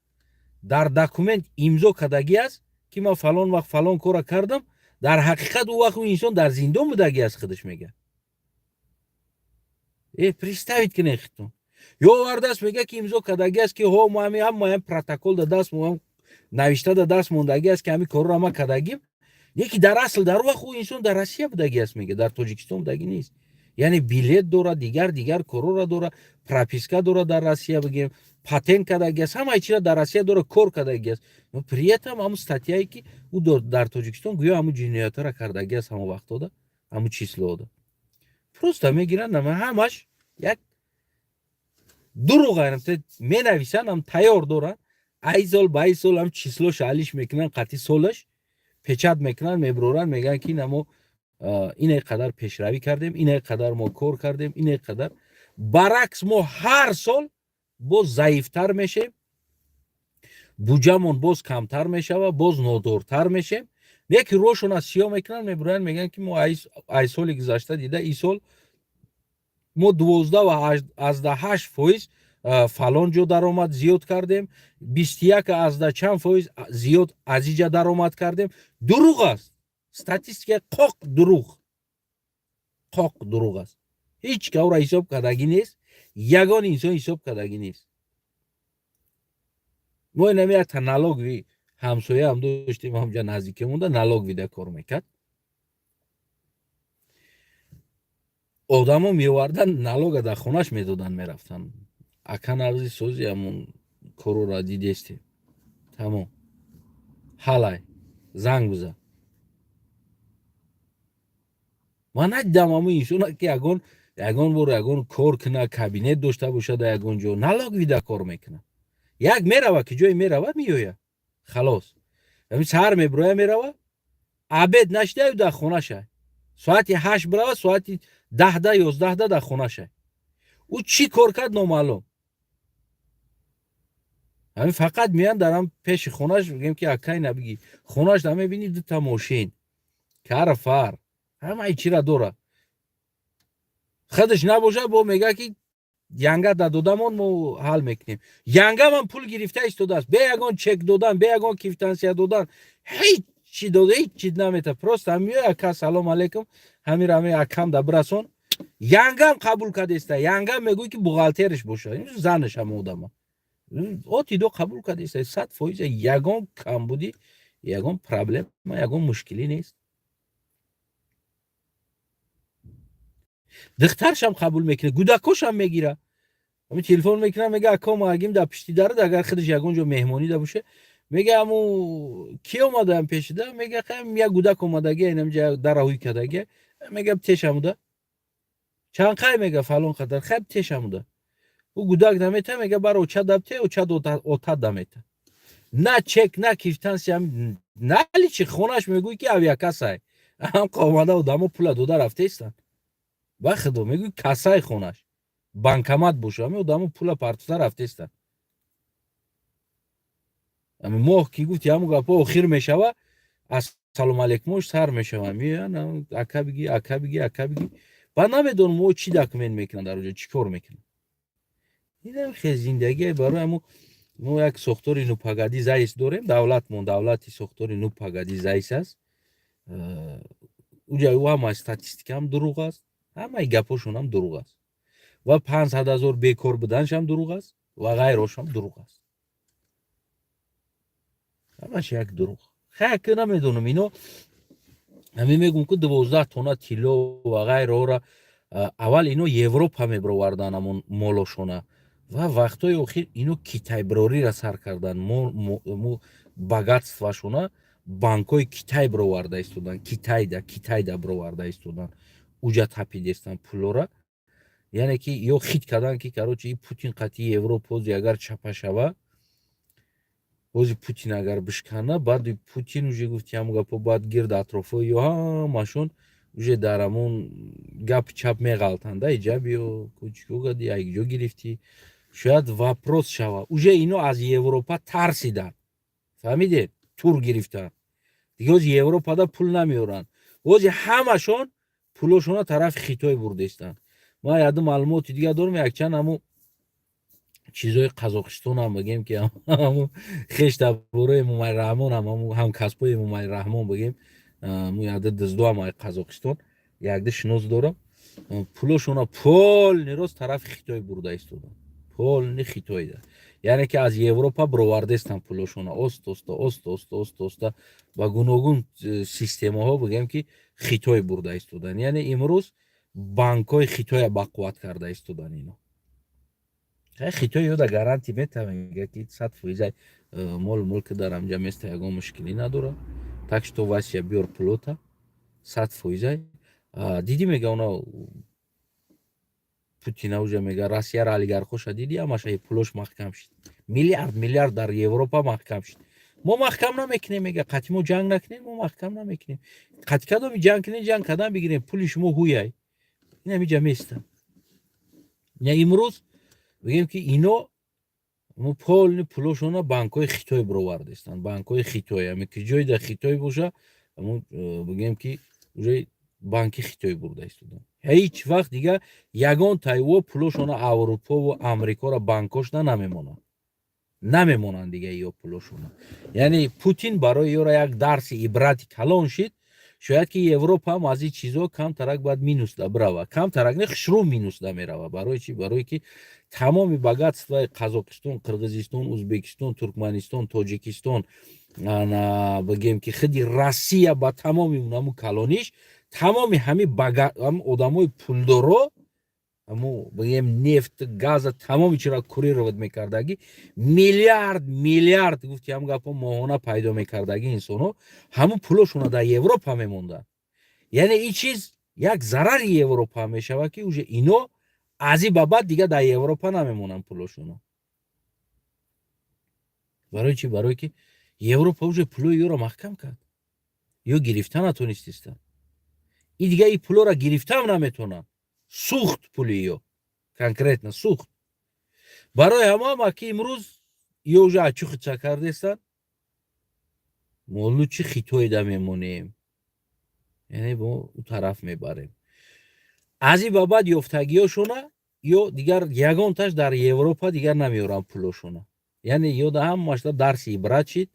дар документ имзо кардагӣ аст, ки ман фалон вақт фалон кора кардам. Дар ҳақиқат, ӯ вақт ӯ инсон дар зиндон будагӣ аст, худаш мега. Представить кунед худтон. Ё овардааст, мега, ки имзо кардагӣ аст, ки ҳо, мо ҳами ҳамаям протокол да даст, навишта да даст мондагӣ аст, ки ҳами корро ма кардагим. Яки дар асл дар вақт ӯ инсон дар Россия будагӣ аст, мега, дар Тоҷикистон будагӣ нест. Яъне билет дорад, дигар дигар корора дорад, прописка дорад дар Россия, бигем, патент кардагӣ аст, ҳамаи чиза дар Россия дорад, кор кардагӣ аст. Но при этом ҳамун статьяе, ки ӯ дар Тоҷикистон гӯё ҳамун ҷиноятҳоро кардагӣ аст, ҳамон вақтода, ҳамун числода, просто мегиранд, ҳамаш як дурӯғ менависанд, ҳам тайёр доранд. Ай сол ба ай сол ҳам числош алиш мекунанд, қатъи солаш печать мекунанд, меброранд, мегӯянд, ки ина мо ине қадар пешравӣ кардем, ине қадар мо кор кардем, ине қадар. Баръакс, мо ҳар сол боз заифтар мешем, буҷамон боз камтар мешавад, боз нодортар мешем. Яке рошона сиёҳ мекунанд, мебироянд, мегӯянд, ки мо ай соли гузашта дида ин сол мо 12,8% фалон ҷо даромад зиёд кардем, 21 азда чанд фоиз зиёд аз иҷа даромад кардем. Дурӯғ аст. Статистика қоқ дурӯғ, қоқ дурӯғ аст. Ҳеҷ кавра ҳисоб кардагӣ нест, ягон инсон ҳисоб кардагӣ нест. Мо инами якта налоговый ҳамсояам доштем, ҳамҷа наздике монда, налоговыйда кор мекард. Одамо меовардан, налога дар хонаш медоданд, мерафтанд. Ака, нағзи, сози, ҳамун корора дидестем, тамом, ҳалай занг бизан. Ман надидам ҳамун инсона, ки ягон бор ягон кор куна, кабинет дошта бошад ягон ҷо. Налоговыйда кор мекунад. Як мерава, ки ҷое мерава, меояд, халос. Саҳар мебироя, мерава, обед нашидаю дар хонаша. Соати 8 бирава, соати 10-да, 11-да дар хонаша. Ӯ чӣ кор кард, номаълум. Ҳамин фақат меянд дар ҳам пеши хонаш, мегӯем, ки акай, набигӣ, хонаш намебинӣ, дута мошин, кар, фар, ҳамаи чира дора. Худаш набошад, бо мега, ки янга да додамон, мо ҳал мекунем. Янгамам пул гирифта истодааст, бе ягон чек додан, бе ягон квитансия додан, ҳеҷ дода, ҳеҷ намета. Просто ҳам меоя: «Ака, салом алейкум, ҳамира ҳами акам да бирасон». Янгам қабул кардеста. Янгам мегӯй, ки бухгалтериш боша, занаш ҳама одама отидо қабул кардеста. 100%, ягон камбудӣ, ягон проблема, ягон мушкилӣ нест. Духтаршам қабул мекунад, гудакошам мегира. Ами телефон мекунам, мега: «Ака, мо агим дар пишти дарад». Агар худаш ягон ҷо меҳмонӣ да боша, мега: «Аму ки омадаам пешида?» Мега: «Як гудак омадагия, инамҷа дара ҳуй кардагия». Мега: «Тешамуда чанд қай?» Мега: «Фалон қадар». «Хай, тешамуда». Ӯ гудак намета, мега: «Бар оча дабте, оча отат дамета». На чек, на квитансия, наличи. Хонаш мегӯй, ки авиакассай. Ҳам омада, одамо пула дода рафтаистанд. Ба худо, мегӯй, кассаи хонаш банкомат боша, ҳами одамо пула партофта рафтаистанд. Ами моҳ ки гуфти, ҳамун гапҳо охир мешава, ассалому алайкумош сар мешава. Меоянд: «Ака, биги, ака, биги, ака, биги». Баъд намедонам, о чӣ документ мекунанд дар оҷо, чӣ кор мекунанд. Инам хел зиндагие. Барои ҳамун мо як сохтори ну погоди заис дорем. Давлатмон давлати сохтори ну погоди заис аст. Уҷа ҳама статистикаам дурӯғ аст, ҳамаи гапҳошонам дурӯғ аст. Ва 500 000 бекор буданшам дурӯғ аст ва ғайрошам дурӯғ аст. Ҳамаш як дурӯғ. Хай, намедонам, ино ҳамин мегӯм, ку 12 тонна тилло ва ғайрора аввал ино Европа мебировардан ҳамон молошона ва вақтҳои охир ино китайбирорира сар кардан. Богатствашона банкҳои Китай бироварда истодан, Китайда бироварда истодан, уҷа тапидестан пулора. Яъне ки ё хит кардан, ки, короче, и Путин қатъи Европа ози агар чапа шава, ози Путин агар бишкана, баъди Путин уже гуфти ҳамон гапо, баъд гирд атрофҳои ё ҳамашон уже дар ҳамон гапи чап меғалтанд: иҷа биё, чико кардӣ, якҷо гирифтӣ, шояд вопрос шава. Уже ино аз Европа тарсиданд, фаҳмидед, тур гирифтанд. Дига ози Европада пул намеоранд, ози ҳамашон пулошона тарафи Хитой бурдестанд. Ман яду маълумоти дига дорам, якчанд ҳамун чизои Қазоқистонам бигем, ки ҳамун хештаборои Эмомалӣ Раҳмон ҳам, ҳамун ҳамкасбои Эмомалӣ Раҳмон бигем, му яда дуздуам ай Қазоқистон якда шинос дорам, пулошона полный рост тарафи Хитой бурда истодан, полный Хитойда. Яъне ки аз Европа бировардестан пулошона оста оста, оста оста, оста оста ба гуногун системаҳо, бигем, ки Хитой бурда истодан. Яъне имрӯз банкҳои Хитоя бақувват карда истодан ино. Хитой ёда гарантия метавон, мега, ки 100 фоиза мол мулк дар ҳамҷа места, ягон мушкилӣ надорад. Так что, Вася, биёр пулота, 100 фоиза. Диди, мега, она Путина уже, мега, Россияра олигархоша диди, ҳамаша пулош маҳкам шид, миллиард миллиард дар Европа маҳкам шид. Мо маҳкам намекунем, мега, қатъи мо ҷанг накунем, мо маҳкам намекунем. Қатъи кадоми ҷанг кунем, ҷанг кардан бигирем, пули шумо ҳуяй ин ҳамиҷа места. Имрӯз бигем, ки ино мо полный пулошона банкҳои Хитой бировардестанд, банкҳои Хитой, ами ки ҷой дар Хитой боша, бигем, ки уже банки Хитой бурда истодан. Ҳеҷ вақт дига ягон тайво пулошона Аврупову Амрикоро банкошна намемонанд, намемонанд дига ё пулошона. Яъне Путин барои ёро як дарси ибрати калон шид. Шояд ки Европа ҳам аз ин чизо камтарак бояд минусда бирава, камтарак не, хушрӯ минусда мерава. Барои чи? Барое ки тамоми богатствои Қазоқистон, Қирғизистон, Узбекистон, Туркманистон, Тоҷикистон, бигем, ки худи Россия ба тамоми унаму калониш, тамоми ҳами одамои пулдоро, ҳамо, бигем, нефт, газа, тамоми чиро курировать мекардагӣ, миллиард миллиард, гуфти ҳам гапо, моҳона пайдо мекардагӣ инсонҳо, ҳамун пулошона дар Европа мемонданд. Яъне ин чиз як зарари Европа мешавад, ки уже ино аз ин ба баъд дига дар Европа намемонанд пулошона. Барои чи? Барое ки Европа уже пулои ёро маҳкам кард, ё гирифта натонистистанд. И дига и пулоро гирифтаам наметонанд. Сӯхт пули ё, конкретно сӯхт. Барои ҳамоама ки имрӯз ё уже ачухица кардестанд, мо лучше Хитоида мемонем, яъне мо ӯ тараф мебарем. Аз ин ба баъд ёфтагиёшона ё дигар ягонташ дар Европа дигар намеоранд пулошона. Яъне ёда ҳамашда дарси ибрат шид.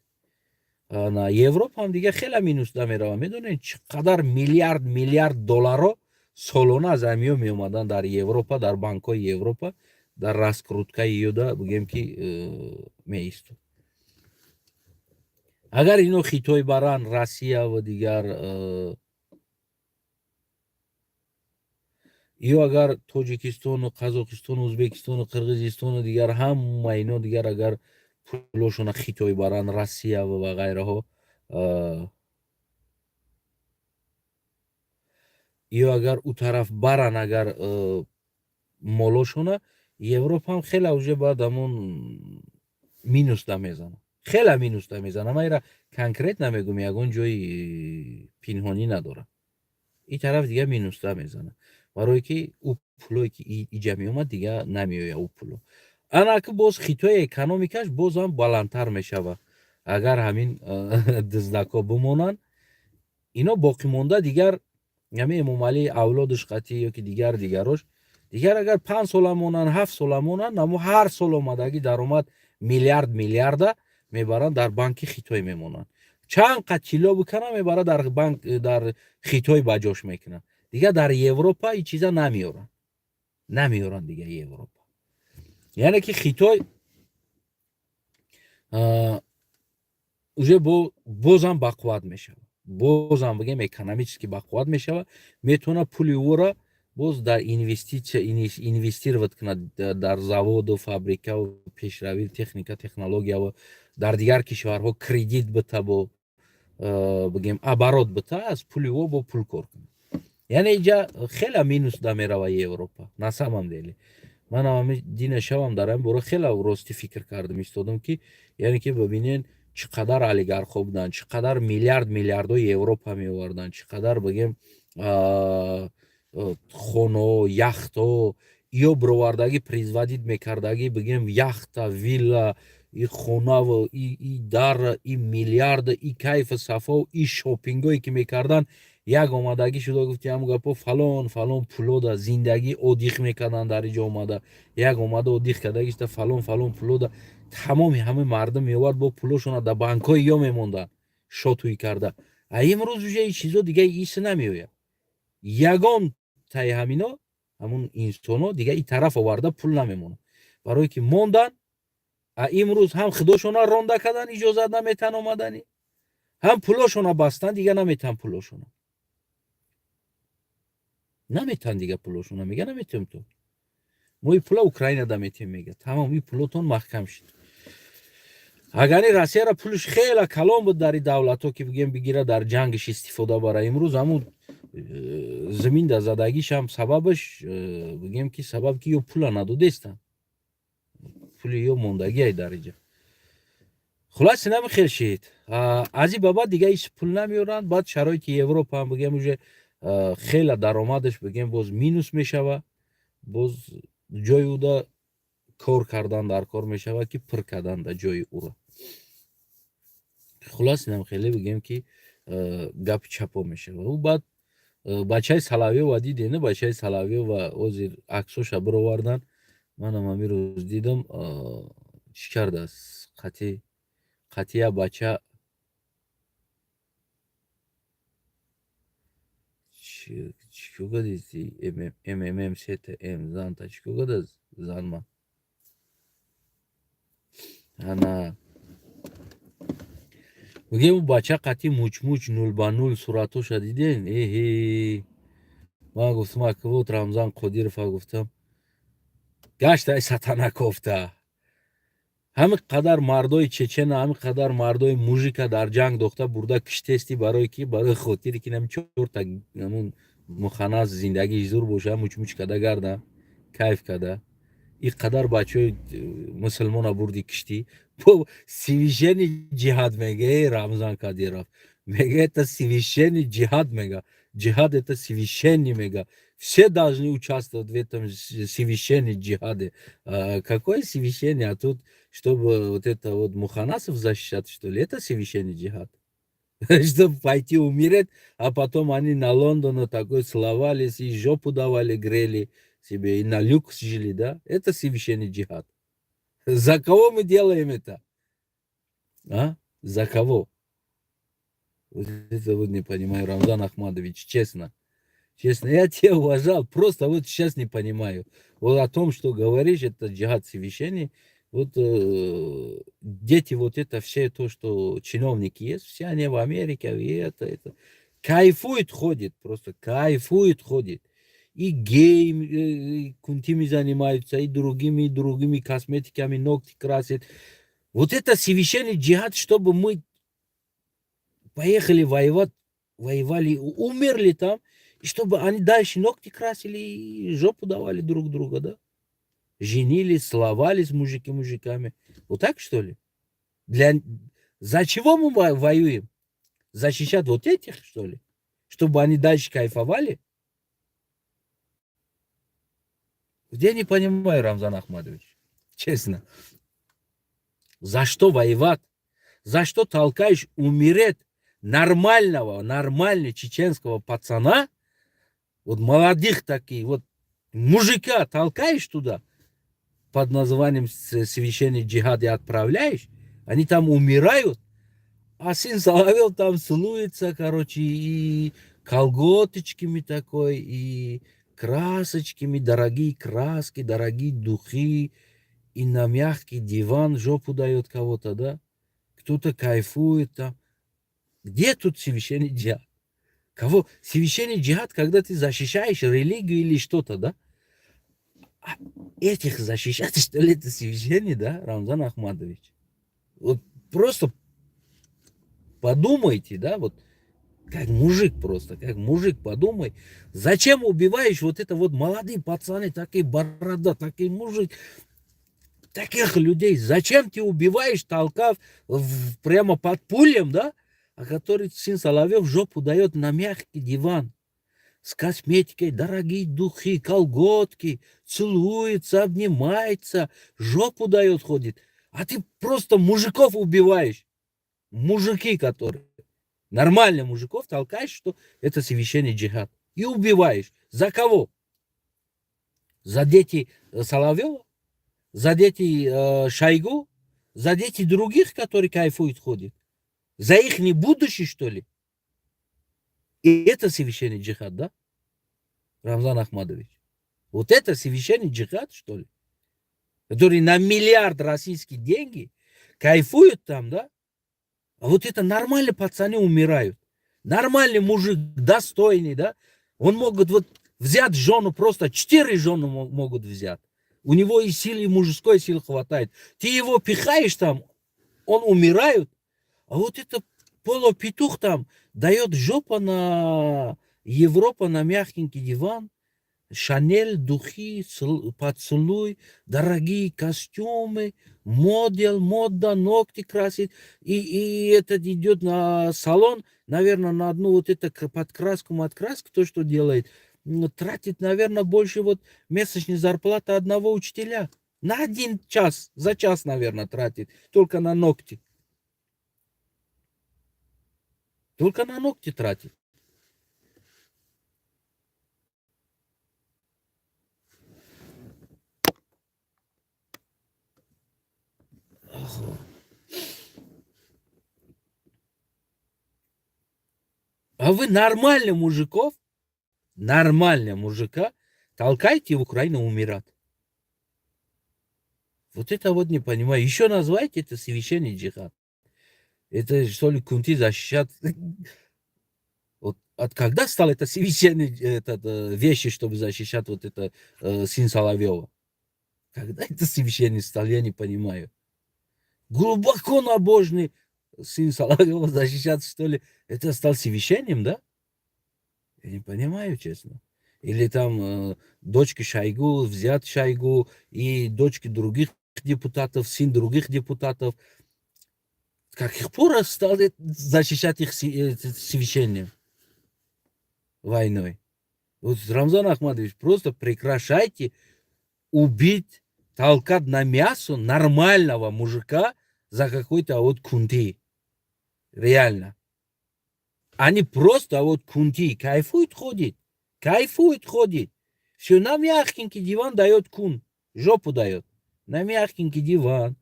Европаам дига хеле минусда мерава. Медонед, чӣ қадар миллиард миллиард долларо солона аз ҳамиё меомаданд дар Европа, дар банкҳои Европа, дар раскруткаи ёда, бигем, ки меистод. Агар ино Хитой баранд, Россия ва дигар ё агар Тоҷикистону Қазоқистону Ӯзбекистону Қирғизистону дигар ҳама ино дигар агар пулошона Хитой баранд, Россия ва ғайраҳо, ё агар ӯ тараф баранд, агар молошона, Европаам хеле уже баъд ҳамон минусда мезанад, хеле минусда мезанад. Ман ира конкрет намегӯм, ягон ҷои пинҳонӣ надорам. Ин тараф дига минусда мезанад, барое ки ӯ пулое ки иҷа меомад, дига намеояд ӯ пуло. Анаки боз Хитои экономикаш бозам баландтар мешавад, агар ҳамин дуздакҳо бимонанд. Ино боқимонда дигар ҳамин Эмомалӣ авлодаш қатъӣ ё ки дигар дигарош дигар агар 5 сола монанд, 7 сола монанд, амо ҳар сол омадагӣ даромад миллиард миллиарда мебаранд, дар банки Хитой мемонанд. Чанд қад тилло бикана, мебарад дар банк, дар Хитой ба ҷош мекунад. Дигар дар Европа ин чиза намеоранд. Намеёранд дига Европа. Яъне ки Хитой уже бозам бақувват мешавад, бозам, бигем, экономически бақувват мешавад, метавонад пули ӯро боз дар инвеститсия инвестировать кунад, дар заводу, фабрикаву пешравии техника, технологияву дар дигар кишварҳо кредит бита, бо, бигем, оборот бита, аз пули ӯ бо пул кор кунад. Яъне инҷа хеле минус да мерава Европа. На самом деле манам ҳами дина шавам дар ҳамин бора хеле рости фикр кардам, истодам, ки яъне ки бибинен, чӣ қадар олигархҳо буданд, чӣ қадар миллиард миллиардҳои Европа меоварданд, чӣ қадар, бигем, хонаҳо, яхтҳо ё бировардагӣ, производить мекардагӣ, бигем, яхта, вилла, и хонаву и дар и миллиарда, и кайфу сафо, и шопингое ки мекарданд. Як омадагӣ шуда, гуфти ҳамн гапо, фалон фалон пулода зиндагӣ отдых мекарданд дар иҷо. Омада, як омада отдых кардагишта, фалон фалон пулода тамоми ҳамаи мардум меовард, бо пулошона дар банкҳои ё мемонданд, шотуй карда. А имрӯз уже и чизо дига ис намеояд. Ягон таи ҳамино, ҳамун инсонҳо дига и тараф оварда пул намемонад, барое ки монданд. А имрӯз ҳам худошона ронда кардан, иҷозат наметан омаданӣ, ҳам пулошона бастан, дига наметан, пулошона наметан, дига пулошона мега наметем, то мо и пула Украинада метем, мега, тамом, и пулотон маҳкам шид. Агари Россияра пулш хела калон буд дар и давлатҳо, ки, бигем, бигира, дар ҷангиш истифода бара. Имрӯз ҳамун зиминда задагишам сабабаш, бигем, ки сабаб ки ё пула надодестанд, пули ё мондагиай дар иҷа. Хулоси, намихел шид. Аз и ба баъд дига ис пул намеоранд. Баъд шароити Европа ҳам, бигем, уже хела даромадаш, бигем, боз минус мешава. Боз ҷои уда кор кардан дар кор мешавад, ки пур кардан дар ҷои ӯро. Хулос, инам хеле, бигем, ки гапи чапо мешава. Ӯ баъд бачаи Соловьёва дидем, бачаи Соловьёва ҳозир аксоша бировардан, манам ҳамин рӯз дидам. Чӣ кардааст? Қатъи қатъия бача чӣ кардисти? Ммм сета м занта чӣ кардааст занма? Ана, мегӯем, бача қатъи мучмуч нул ба нул суратоша диден. Эҳе, ман гуфтам, ака, вот Рамзан Қодирова, гуфтам, гашта сатана кофта. Ҳамин қадар мардои чечена, ҳамин қадар мардои мужика дар ҷанг дохта бурда киштести, барои ки, барои хотире ки нами чорта ҳамун муханнас зиндагиш зур боша, мучмуч када гарда, кайф када. Ин қадар бачаҳои мусулмона бурди, киштӣ. Священный ҷиҳад мега Рамзан Кадиров, мега, это священный ҷиҳад, мега, ҷиҳад это священный, мега, все должны участвовать в этом священном джихаде. А какой священный? А тут, чтобы вот это вот муханасов защищать, что ли, это священный джихад? Чтобы пойти умереть, а потом они на Лондону такой целовались и жопу давали, грели себе, и на люкс жили, да? Это священный джихад. За кого мы делаем это? А? За кого? Вот это вот не понимаю, Рамзан Ахмадович, честно. Честно, я тебя уважал, просто вот сейчас не понимаю. Вот о том, что говоришь, это джихад священный. Вот дети вот это все то, что чиновники есть, все они в Америке, и это. Кайфует, ходит, просто кайфует, ходит. И гей, и кунтими занимаются, и другими косметиками, ногти красят. Вот это священный джихад, чтобы мы поехали воевать, воевали, умерли там, и чтобы они дальше ногти красили и жопу давали друг друга, да? Женились, целовались мужики мужиками. Вот так, что ли? За чего мы воюем? Защищать вот этих, что ли? Чтобы они дальше кайфовали? Я не понимаю, Рамзан Ахмадович. Честно. За что воевать? За что толкаешь умереть нормального, нормального чеченского пацана, вот молодых таких, вот мужика толкаешь туда под названием священный джихад и отправляешь, они там умирают, а сын Соловьев там целуется, короче, и колготочками такой, и Красочками, дорогие краски, дорогие духи, и на мягкий диван жопу дает кого-то, да? Кто-то кайфует там. Где тут священный джихад? Кого? Священный джихад, когда ты защищаешь религию или что-то, да? А этих защищать, что ли, это священный, да, Рамзан Ахмадович? Вот просто подумайте, да, вот как мужик просто, как мужик подумай, зачем убиваешь вот это вот молодые пацаны, такие борода, такие мужик, таких людей, зачем ты убиваешь, толкав прямо под пулем, да, а который сын Соловьев жопу дает на мягкий диван с косметикой, дорогие духи, колготки, целуется, обнимается, жопу дает, ходит. А ты просто мужиков убиваешь. Мужики, которые. Нормально мужиков толкаешь, что это священный джихад. И убиваешь. За кого? За дети Соловьева? За дети Шойгу? За дети других, которые кайфуют, ходят? За их не будущее, что ли? И это священный джихад, да? Рамзан Ахмадович. Вот это священный джихад, что ли? Который на миллиард российские деньги кайфуют там, да? А вот это нормально пацаны умирают. Нормальный мужик, достойный, да? Он могут вот взять жену, просто 4 жены могут взять. У него и силы, и мужской силы хватает. Ты его пихаешь там, он умирает. А вот это полупетух там дает жопа на Европа, на мягкенький диван. Шанель, духи, поцелуй, дорогие костюмы, модель, мода, ногти красит. И этот идет на салон, наверное, на одну вот это подкраску, маткраску, то, что делает, тратит, наверное, больше вот месячной зарплаты одного учителя. На 1 час, за час, наверное, тратит, только на ногти. Только на ногти тратит. А вы нормально мужиков, нормально мужика толкайте в Украину умирать. Вот это вот не понимаю. Еще назвайте это священный джихад. Это что ли кунти защищат? Вот от когда стал это священный этот, вещи, чтобы защищать вот это сын Соловьева? Когда это священный стал, я не понимаю. Глубоко набожный сын Соловьева защищать, что ли? Это стал священным, да? Я не понимаю, честно. Или там дочки Шойгу, взят Шойгу, и дочки других депутатов, сын других депутатов. Каких пор стали защищать их священным войной? Вот, Рамзан Ахмадович, просто прекращайте убить, толкать на мясо нормального мужика за какой-то вот кунти. Реально. Они просто вот кунти кайфуют, ходит. Кайфуют, ходит. Все, на мягкенький диван дает кун. Жопу дает. На мягкенький диван.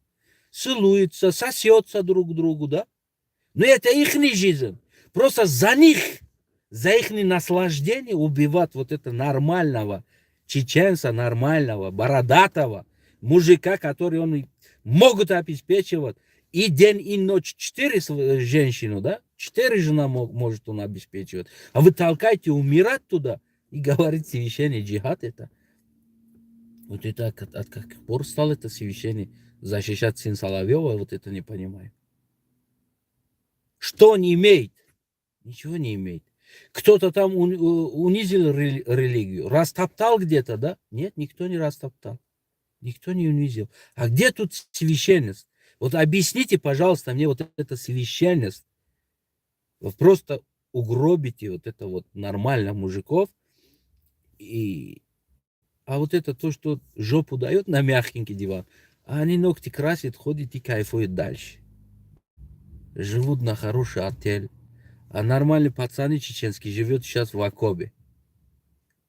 Целуются, сосется друг другу, да? Но это их жизнь. Просто за них, за их наслаждение убивать вот это нормального чеченца, нормального, бородатого мужика, который он могут обеспечивать и день, и ночь 4 женщину, да? 4 жена может он обеспечивать. А вы толкаете умирать туда и говорите, священный джихад это. Вот это от каких пор стал это священный защищать сын Соловьева, вот это не понимаю. Что он имеет? Ничего не имеет. Кто-то там унизил религию, растоптал где-то, да? Нет, никто не растоптал. Никто не унизил. А где тут священность? Вот объясните, пожалуйста, мне вот это священность. Вы просто угробите вот это вот нормально мужиков. А вот это то, что жопу дает на мягкенький диван, а они ногти красят, ходят и кайфуют дальше. Живут на хороший отель. А нормальный пацаны чеченские живет сейчас в окопе,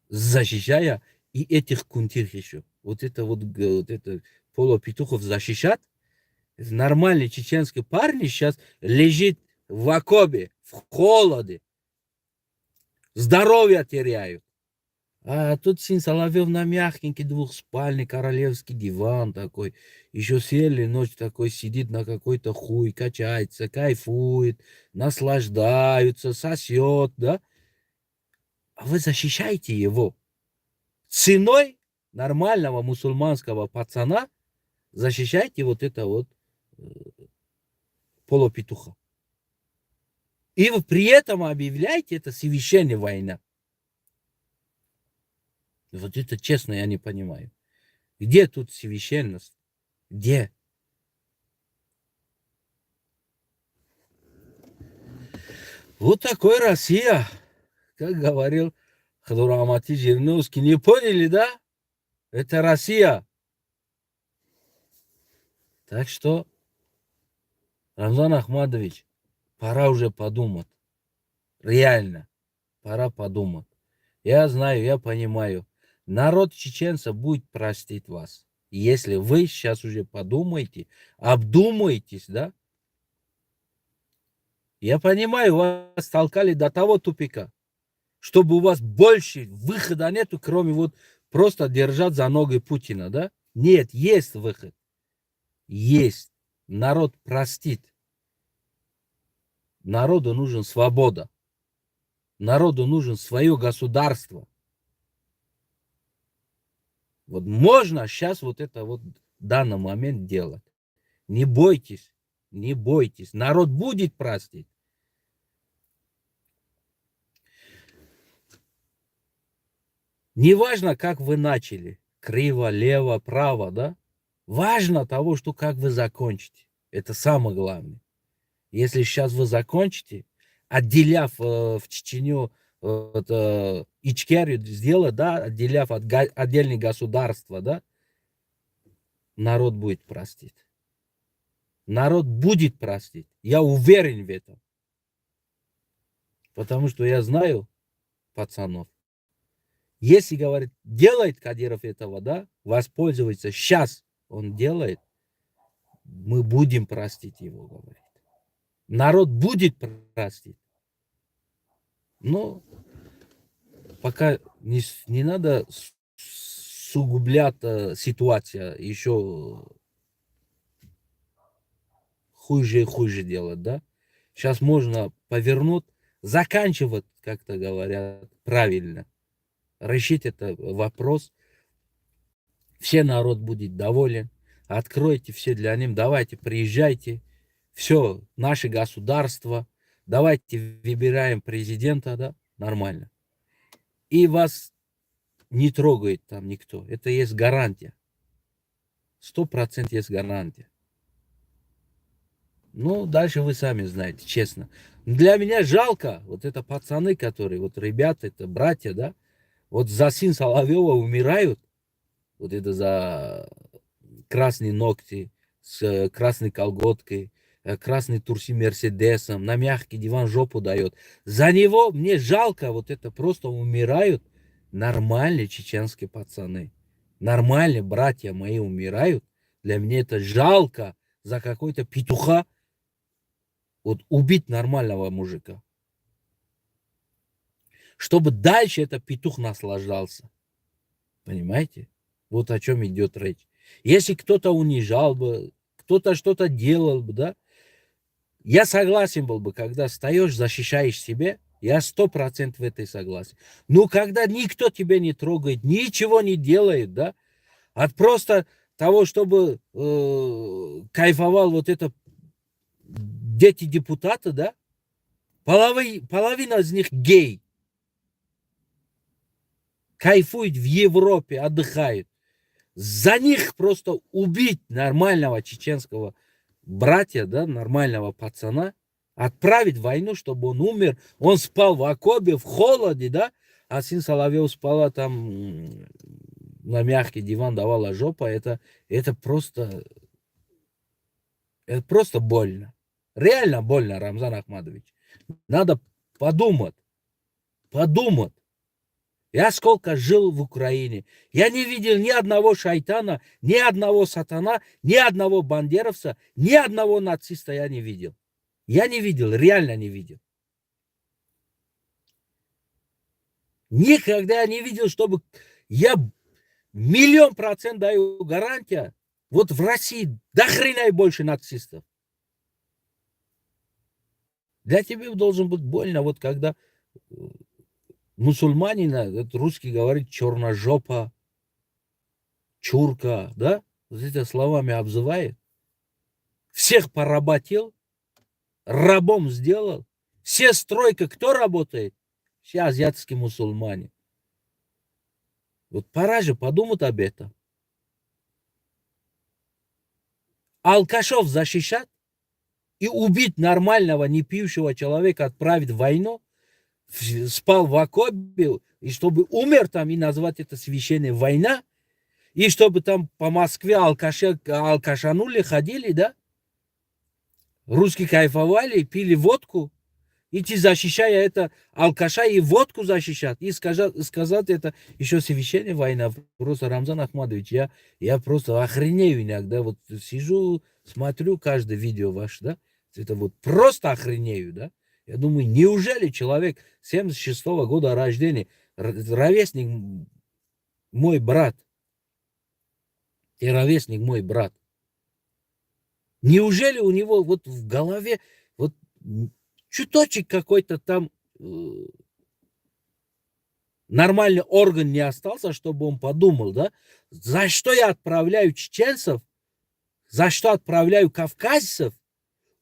защищая и этих кунтих еще. Вот это вот, вот это полупетухов защищат. Нормальный чеченский парень сейчас лежит в окопе, в холоде. Здоровье теряют. А тут сын Соловьев на мягкенький двухспальный королевский диван такой. Еще сели, ночь такой сидит на какой-то хуй, качается, кайфует, наслаждаются, сосет, да? А вы защищаете его. Ценой нормального мусульманского пацана защищайте вот это вот полупетуха. И вы при этом объявляете это священная война. Вот это честно я не понимаю. Где тут священность? Где? Вот такой Россия, как говорил Хадурамати Жириновский. Не поняли, да? Это Россия. Так что, Рамзан Ахмадович, пора уже подумать. Реально, пора подумать. Я знаю, я понимаю. Народ чеченца будет простить вас. Если вы сейчас уже подумаете, обдумаетесь, да? Я понимаю, вас толкали до того тупика, чтобы у вас больше выхода нету, кроме вот просто держать за ноги Путина, да? Нет, есть выход. Есть. Народ простит. Народу нужен свобода. Народу нужен свое государство. Вот можно сейчас вот это вот в данный момент делать. Не бойтесь, не бойтесь. Народ будет простить. Неважно, как вы начали. Криво, лево, право, да? Важно того, что как вы закончите. Это самое главное. Если сейчас вы закончите, отделяв в Чечню, вот, Ичкерию сделать, да, отделяв от отдельных государства, да, народ будет простить. Народ будет простить. Я уверен в этом. Потому что я знаю пацанов. Если, говорит, делает Кадиров этого, да, воспользуется, сейчас он делает, мы будем простить его, говорит. Народ будет простить. Но пока не надо сугублять ситуацию, еще хуже и хуже делать, да? Сейчас можно повернуть, заканчивать, как-то говорят, правильно. Решить этот вопрос. Все народ будет доволен. Откройте все для них, давайте, приезжайте. Все, наше государство. Давайте выбираем президента, да, нормально. И вас не трогает там никто. Это есть гарантия. 100% есть гарантия. Ну, дальше вы сами знаете, честно. Для меня жалко, вот это пацаны, которые, вот ребята, это братья, да, вот за сын Соловьева умирают, вот это за красные ногти, с красной колготкой, красный турси Мерседесом, на мягкий диван жопу дает. За него мне жалко, вот это просто умирают нормальные чеченские пацаны. Нормальные братья мои умирают. Для меня это жалко за какой-то петуха вот убить нормального мужика. Чтобы дальше этот петух наслаждался. Понимаете? Вот о чем идет речь. Если кто-то унижал бы, кто-то что-то делал бы, да, я согласен был бы, когда встаешь, защищаешь себя, я 100% в этой согласен. Но когда никто тебя не трогает, ничего не делает, да, от просто того, чтобы кайфовал вот это дети депутата, да, половина из них гей. Кайфуют в Европе, отдыхают. За них просто убить нормального чеченского братья, да, нормального пацана, отправить в войну, чтобы он умер. Он спал в окопе, в холоде, да, а сын Соловьев спала там на мягкий диван, давала жопа. Это просто больно. Реально больно, Рамзан Ахмадович. Надо подумать. Подумать. Я сколько жил в Украине, я не видел ни одного шайтана, ни одного сатана, ни одного бандеровца, ни одного нациста я не видел. Я не видел, реально не видел. Никогда я не видел, чтобы, я миллион процент даю гарантия, вот в России до хрена и больше нацистов. Для тебя должен быть больно, вот когда мусульманина, вот русский говорит, черножопа, чурка, да? Вот этими словами обзывает. Всех поработил, рабом сделал. Все стройка, кто работает? Все азиатские мусульмане. Вот пора же подумать об этом. Алкашов защищать и убить нормального, не пившего человека, отправить в войну, спал в окопе, и чтобы умер там, и назвать это священная война, и чтобы там по Москве алкаши, алкашанули, ходили, да? Русские кайфовали, пили водку, идти защищая это алкаша и водку защищать, и сказать это еще священная война. Просто, Рамзан Ахмадович, я просто охренею иногда, вот сижу, смотрю каждое видео ваше, да, это вот просто охренею, да. Я думаю, неужели человек 76-го года рождения, ровесник мой брат, и ровесник мой брат, неужели у него вот в голове вот чуточек какой-то там нормальный орган не остался, чтобы он подумал, да, за что я отправляю чеченцев, за что отправляю кавказцев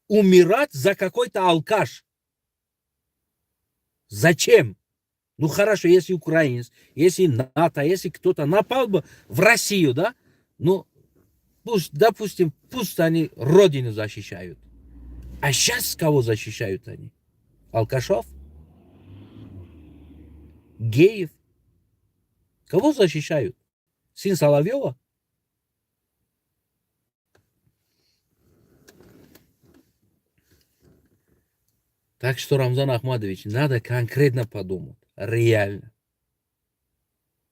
умирать за какой-то алкаш? Зачем? Ну хорошо, если украинец, если НАТО, если кто-то напал бы в Россию, да, ну, пусть, допустим, пусть они родину защищают. А сейчас кого защищают они? Алкашов? Геев? Кого защищают? Сын Соловьева? Так что, Рамзан Ахмадович, надо конкретно подумать. Реально.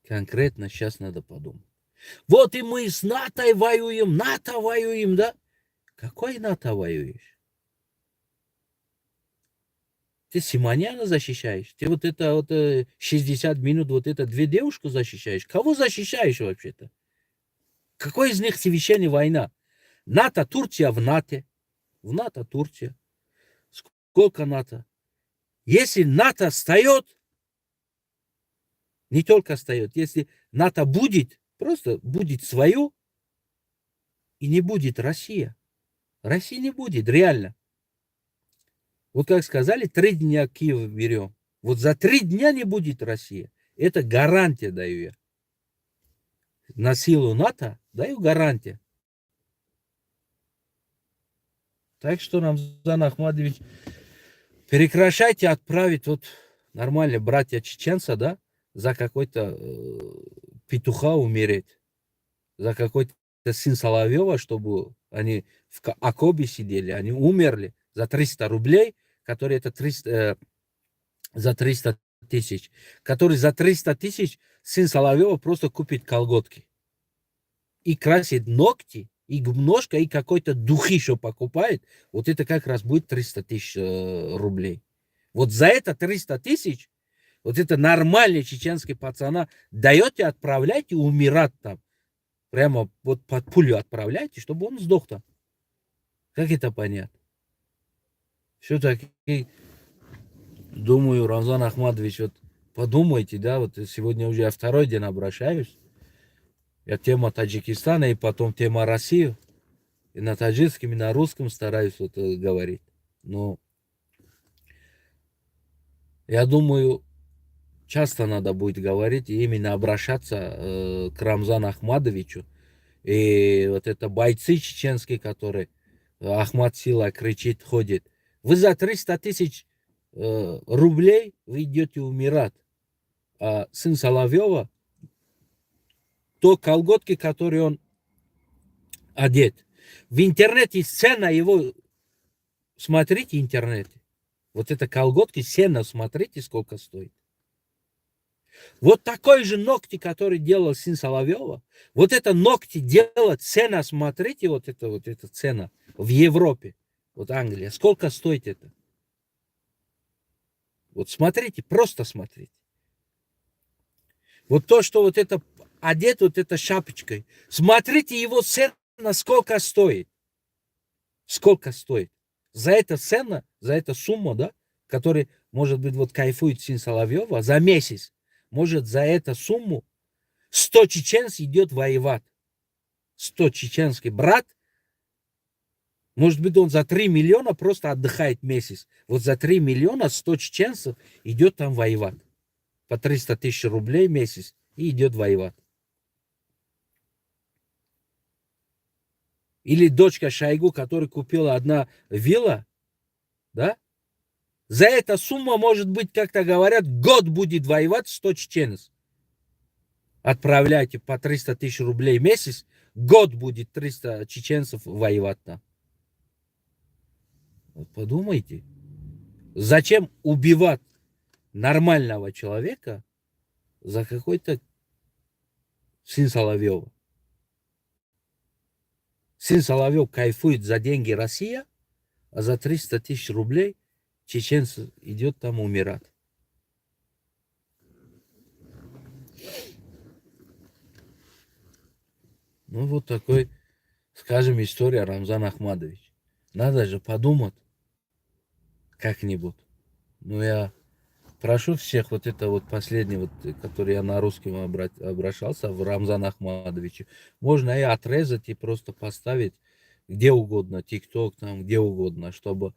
Конкретно сейчас надо подумать. Вот и мы с НАТО воюем, НАТО воюем, да? Какой НАТО воюешь? Ты Симоняна защищаешь? Ты вот это вот 60 минут вот это две девушку защищаешь? Кого защищаешь вообще-то? Какой из них священная война? НАТО, Турция в НАТО. В НАТО Турция. Сколько НАТО? Если НАТО встает, не только встает, если НАТО будет, просто будет свое, и не будет Россия. России не будет, реально. Вот как сказали, 3 дня Киев берем. Вот за 3 дня не будет Россия. Это гарантия даю я. На силу НАТО даю гарантию. Так что, Рамзан Ахмадович, прекращайте отправить вот нормально братья чеченца, да, за какой-то петуха умереть, за какой-то сын Соловьева, чтобы они в окопе сидели, они умерли за 300 рублей, которые это 300, за 300 тысяч, который за 300 тысяч сын Соловьева просто купит колготки и красит ногти, и губножка, и какой-то духи еще покупает, вот это как раз будет 300 тысяч рублей. Вот за это 300 тысяч, вот это нормальный чеченский пацана даете, отправляйте умирать там. Прямо вот под пулю отправляйте, чтобы он сдох там. Как это понятно? Все-таки, думаю, Рамзан Ахмадович, вот подумайте, да, вот сегодня уже я второй день обращаюсь. Я тема Таджикистана и потом тема России. И на таджикском, и на русском стараюсь вот говорить. Но я думаю, часто надо будет говорить и именно обращаться к Рамзану Ахмадовичу. И вот это бойцы чеченские, которые Ахмад Сила кричит, ходит. Вы за 300 тысяч рублей вы идете умирать. А сын Соловьева, то колготки, которые он одет. В интернете цена его, смотрите интернет. Вот это колготки, цена, смотрите, сколько стоит. Вот такой же ногти, который делал сын Соловьева, вот это ногти делать, цена, смотрите, вот эта цена в Европе, вот Англия, сколько стоит это? Вот смотрите, просто смотрите. Вот то, что вот это одет вот этой шапочкой. Смотрите его цена, сколько стоит. Сколько стоит. За это цена, за эта сумма, да, который, может быть, вот кайфует сын Соловьева за месяц, может, за эту сумму 100 чеченцев идет воевать. 100 чеченский брат, может быть, он за 3 миллиона просто отдыхает месяц. Вот за 3 миллиона 100 чеченцев идет там воевать. По 300 тысяч рублей в месяц и идет воевать. Или дочка Шойгу, которая купила одна вилла, да? За эта сумма, может быть, как-то говорят, год будет воевать 100 чеченцев. Отправляйте по 300 тысяч рублей в месяц, год будет 300 чеченцев воевать там. Вот подумайте, зачем убивать нормального человека за какой-то сын Соловьева? Сын Соловьев кайфует за деньги Россия, а за 300 тысяч рублей чеченцы идет там умирать. Ну вот такой, скажем, история Рамзан Ахмадович. Надо же подумать как-нибудь. Ну я прошу всех, вот это вот последний, вот, который я на русском обращался, в Рамзан Ахмадовиче, можно и отрезать, и просто поставить где угодно, ТикТок, там, где угодно, чтобы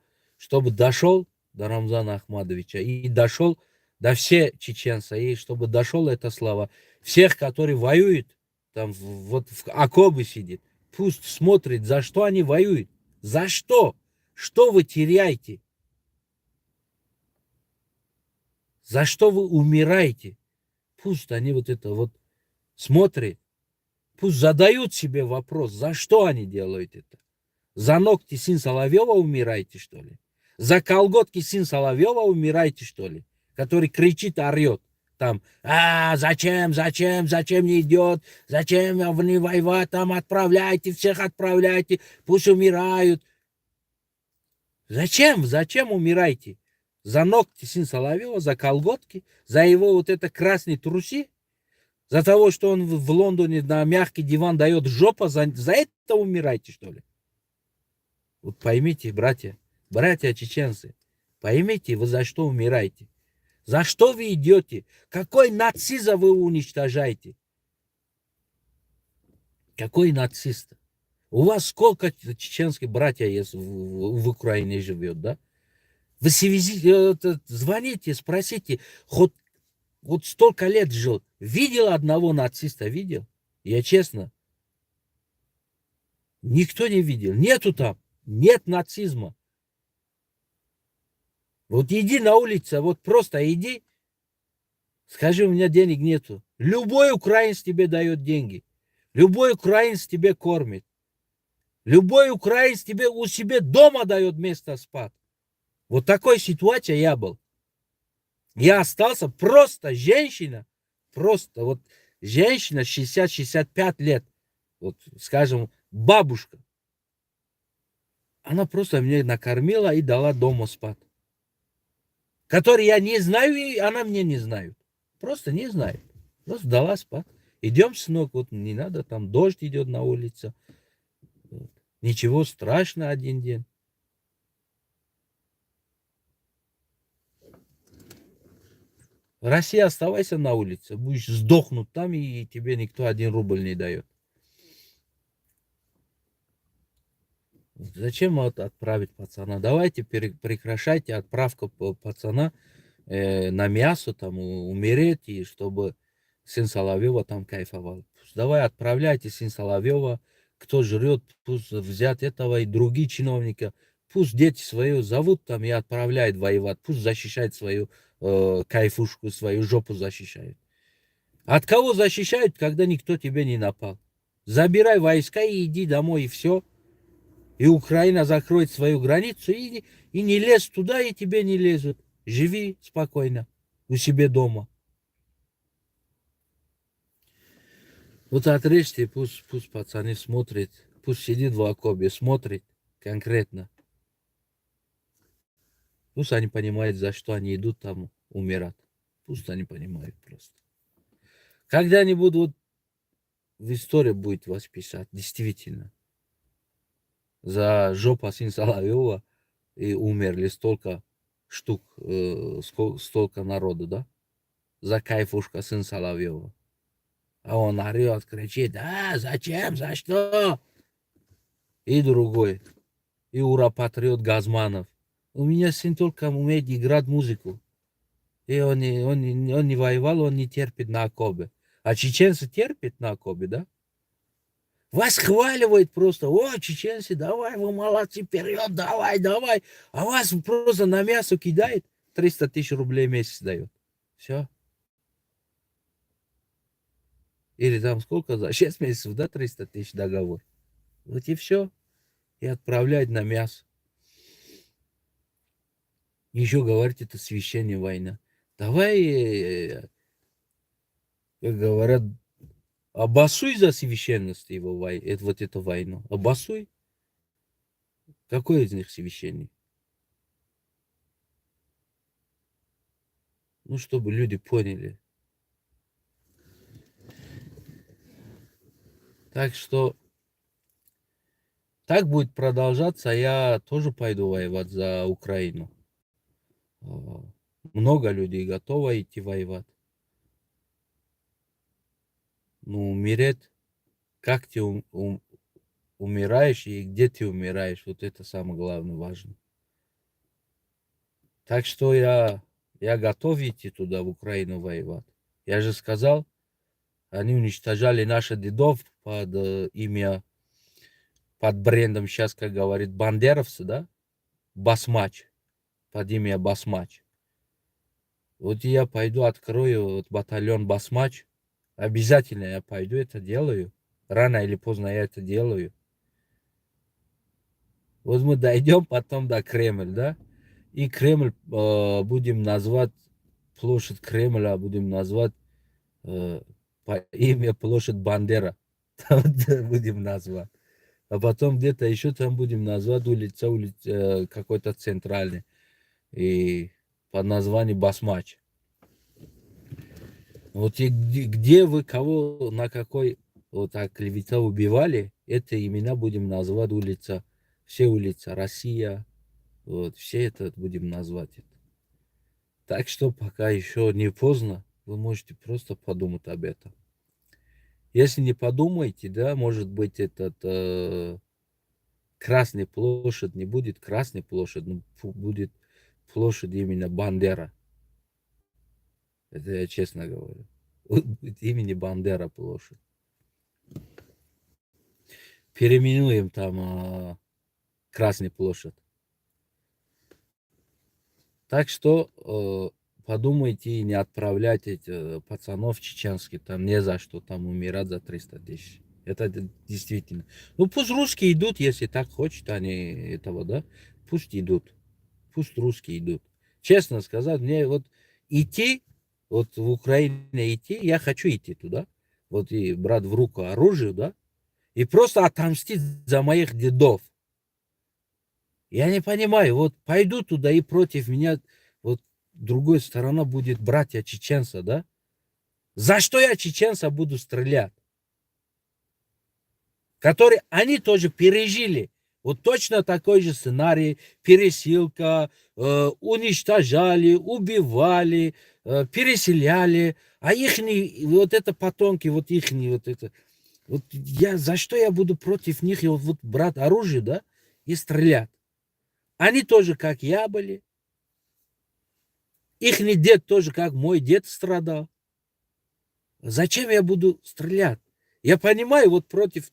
дошел до Рамзана Ахмадовича и дошел до всех чеченцев, и чтобы дошел эта слава всех, которые воюют, там вот в окопе сидит, пусть смотрит, за что они воюют, за что, что вы теряете, за что вы умираете. Пусть они вот это вот смотрят, пусть задают себе вопрос, за что они делают это. За ногти сын Соловьева умираете, что ли? За колготки сын Соловьева умираете, что ли? Который кричит, орет. Там, а, зачем, зачем, зачем не идет, зачем не воевать, там отправляйте, всех отправляйте, пусть умирают. Зачем, зачем умираете? За ногти сын Соловьева, за колготки, за его вот это красные трусы, за того, что он в Лондоне на мягкий диван дает жопа, за это умираете, что ли? Вот поймите, братья, братья чеченцы, поймите, вы за что умираете. За что вы идете? Какой нацизм вы уничтожаете? Какой нацист? У вас сколько чеченских братьев есть в Украине живет, да? Вы звоните, спросите, хоть вот столько лет жил, видел одного нациста, видел? Я честно, никто не видел, нету там, нет нацизма. Вот иди на улицу, вот просто иди, скажи, у меня денег нету. Любой украинец тебе дает деньги, любой украинец тебе кормит, любой украинец тебе у себя дома дает место спать. Вот такой ситуация я был. Я остался просто женщина, просто вот женщина 60-65 лет, вот скажем, бабушка. Она просто меня накормила и дала дома спать. Который я не знаю, и она мне не знает. Просто не знает. Просто дала спать. Идем, сынок, вот не надо, там дождь идет на улице. Вот. Ничего страшного один день. Россия, оставайся на улице, будешь сдохнуть там, и тебе никто 1 рубль не дает. Зачем вот отправить пацана? Давайте прекращайте отправку пацана на мясо, там умереть, и чтобы сын Соловьева там кайфовал. Пусть давай отправляйте сын Соловьева, кто жрет, пусть взят этого и другие чиновники, пусть дети свою зовут там и отправляют воевать, пусть защищают свою кайфушку, свою жопу защищают. От кого защищают, когда никто тебе не напал? Забирай войска и иди домой, и все. И Украина закроет свою границу, и не лезь туда, и тебе не лезут. Живи спокойно у себя дома. Вот отрежьте, пусть пацаны смотрят, пусть сидит в окопе, смотрит конкретно. Пусть они понимают, за что они идут там умирать. Пусть они понимают просто. Когда-нибудь вот в истории будет вас писать, действительно. За жопа сын Соловьева и умерли столько штук, столько народу, да? За кайфушка сын Соловьева. А он орет, кричит: «А, зачем, за что?» И другой. И ура патриот Газманов. У меня сын только умеет играть музыку. И он не воевал, он не терпит на окопе. А чеченцы терпят на окопе, да? Вас хваливает просто: «О, чеченцы, давай, вы молодцы, вперед, давай, давай». А вас просто на мясо кидает, 300 тысяч рублей в месяц дает. Все. Или там сколько за 6 месяцев, да, 300 тысяч договор. Вот и все. И отправляет на мясо. Еще говорит, это священная война. Давай, как говорят, обоссуй за священность его, вот эту войну. Обоссуй. Какой из них священник? Ну, чтобы люди поняли. Так что так будет продолжаться, я тоже пойду воевать за Украину. Много людей готово идти воевать. Ну, умереть, как ты умираешь и где ты умираешь, вот это самое главное важно. Так что я готов идти туда, в Украину воевать. Я же сказал, они уничтожали наших дедов под имя, под брендом, сейчас, как говорит, бандеровцы, да? Басмач, под имя Басмач. Вот я пойду открою вот батальон Басмач. Обязательно я пойду это делаю. Рано или поздно я это делаю. Вот мы дойдем потом до Кремля, да? И Кремль будем назвать, площадь Кремля будем назвать по имя площадь Бандера. Будем назвать. А потом где-то еще там будем назвать улица какой-то центральный. И под названием Басмач. Вот и где вы кого, на какой вот так клевета убивали, это имена будем назвать улица, все улицы, Россия, вот, все это будем назвать. Это. Так что пока еще не поздно, вы можете просто подумать об этом. Если не подумаете, да, может быть, этот Красный площадь не будет Красный площадь, но будет площадь именно Бандера. Это я честно говорю. Будет имени Бандера площадь. Переименуем там Красный площадь. Так что подумайте и не отправляйте пацанов чеченских, там не за что там умирать за 300 тысяч. Это действительно. Ну пусть русские идут, если так хочут они этого, да, пусть идут. Пусть русские идут. Честно сказать, мне вот идти, вот в Украине идти, я хочу идти туда. Вот и брать в руку оружие, да, и просто отомстить за моих дедов. Я не понимаю, вот пойду туда и против меня вот другой сторона будет братья чеченца, да? За что я чеченца буду стрелять? Который они тоже пережили. Вот точно такой же сценарий, пересилка, уничтожали, убивали, переселяли, а ихние, вот это потомки, вот ихние, вот это, вот я, за что я буду против них, и вот брать оружие, да, и стрелять? Они тоже, как я, были. Ихний дед тоже, как мой дед, страдал. Зачем я буду стрелять? Я понимаю, вот против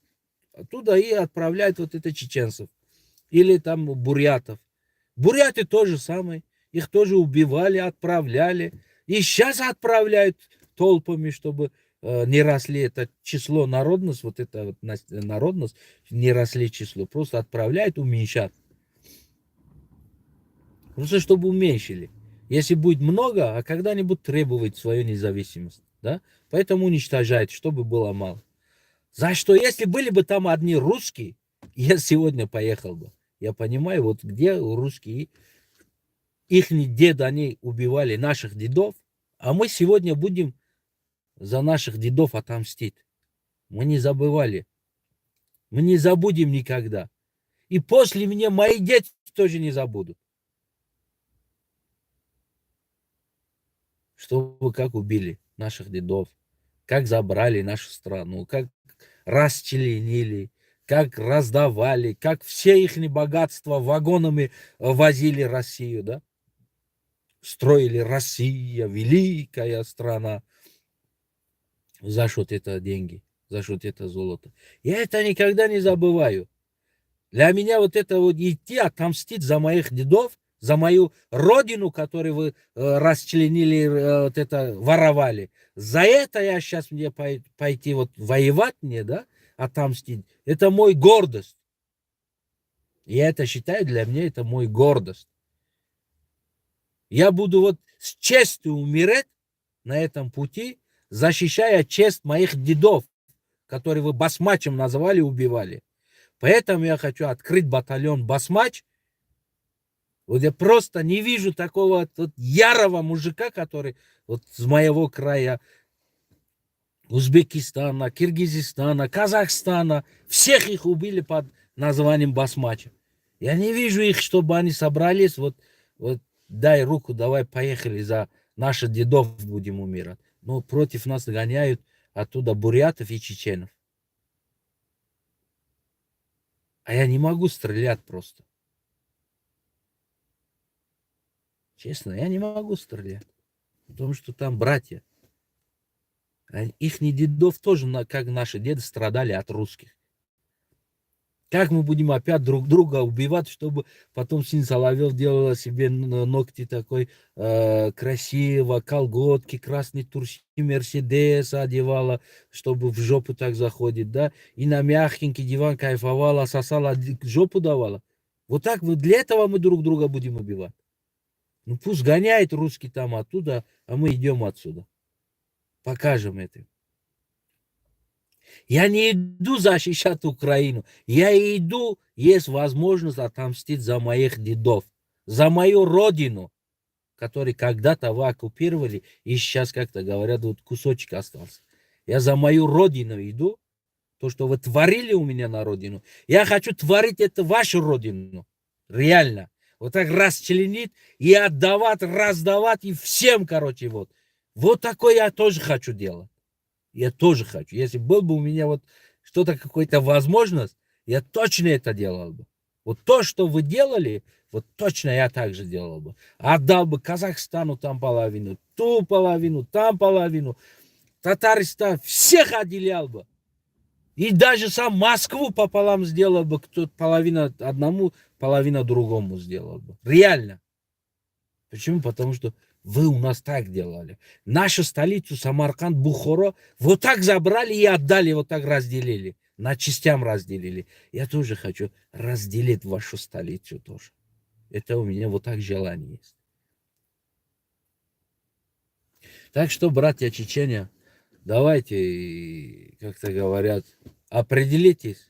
оттуда и отправляют вот это чеченцев. Или там бурятов. Буряты тоже самое. Их тоже убивали, отправляли. И сейчас отправляют толпами, чтобы не росли это число народность, вот это вот народность, не росли число. Просто отправляют, уменьшат. Просто чтобы уменьшили. Если будет много, а когда-нибудь требовать свою независимость. Да? Поэтому уничтожают, чтобы было мало. За что? Если были бы там одни русские, я сегодня поехал бы. Я понимаю, вот где русские, их дед, они убивали наших дедов, а мы сегодня будем За наших дедов отомстить. Мы не забывали. Мы не забудем никогда. И после меня мои дети тоже не забудут. Чтобы как убили наших дедов, как забрали нашу страну, как расчленили, как раздавали, как все их богатства вагонами возили Россию, да? Строили Россия, великая страна. За счет это деньги, за счет это золото. Я это никогда не забываю. Для меня вот это вот идти отомстить за моих дедов, за мою родину, которую вы расчленили, вот это воровали. За это я сейчас мне пойти вот воевать мне, да, отомстить. Это мой гордость. Я это считаю, для меня это мой гордость. Я буду вот с честью умирать на этом пути, защищая честь моих дедов, которые вы басмачем называли, убивали. Поэтому я хочу открыть батальон «Басмач». Вот я просто не вижу такого вот ярого мужика, который вот с моего края, Узбекистана, Киргизистана, Казахстана, всех их убили под названием Басмача. Я не вижу их, чтобы они собрались, вот, вот дай руку, давай поехали за наших дедов будем умирать. Но против нас гоняют оттуда бурятов и чеченов. А я не могу стрелять просто. Честно, я не могу стрелять. Потому что там братья. Их дедов тоже, как наши деды, страдали от русских. Как мы будем опять друг друга убивать, чтобы потом сын Соловьев делала себе ногти такой красиво, колготки, красный турси, Мерседес одевала, чтобы в жопу так заходит, да? И на мягкенький диван кайфовала, сосала, жопу давала. Вот так вот для этого мы друг друга будем убивать. Ну пусть гоняет русский там оттуда, а мы идем отсюда. Покажем это. Я не иду защищать Украину. Я иду, есть возможность отомстить за моих дедов, за мою родину, которую когда-то вы оккупировали, и сейчас, как-то говорят, вот кусочек остался. Я за мою родину иду, то, что вы творили у меня на родину. Я хочу творить это вашу родину. Реально. Вот так расчленить и отдавать, раздавать, и всем, короче, вот. Вот такое я тоже хочу делать. Я тоже хочу. Если был бы у меня вот что-то, какая-то возможность, я точно это делал бы. Вот то, что вы делали, вот точно я так же делал бы. Отдал бы Казахстану там половину, ту половину, там половину, Татарстан, всех отделял бы. И даже сам Москву пополам сделал бы, кто половина одному, половина другому сделал бы. Реально. Почему? Потому что вы у нас так делали. Нашу столицу Самарканд, Бухаро вот так забрали и отдали, вот так разделили. На частям разделили. Я тоже хочу разделить вашу столицу тоже. Это у меня вот так желание есть. Так что, братья Чечения, давайте, как-то говорят, определитесь.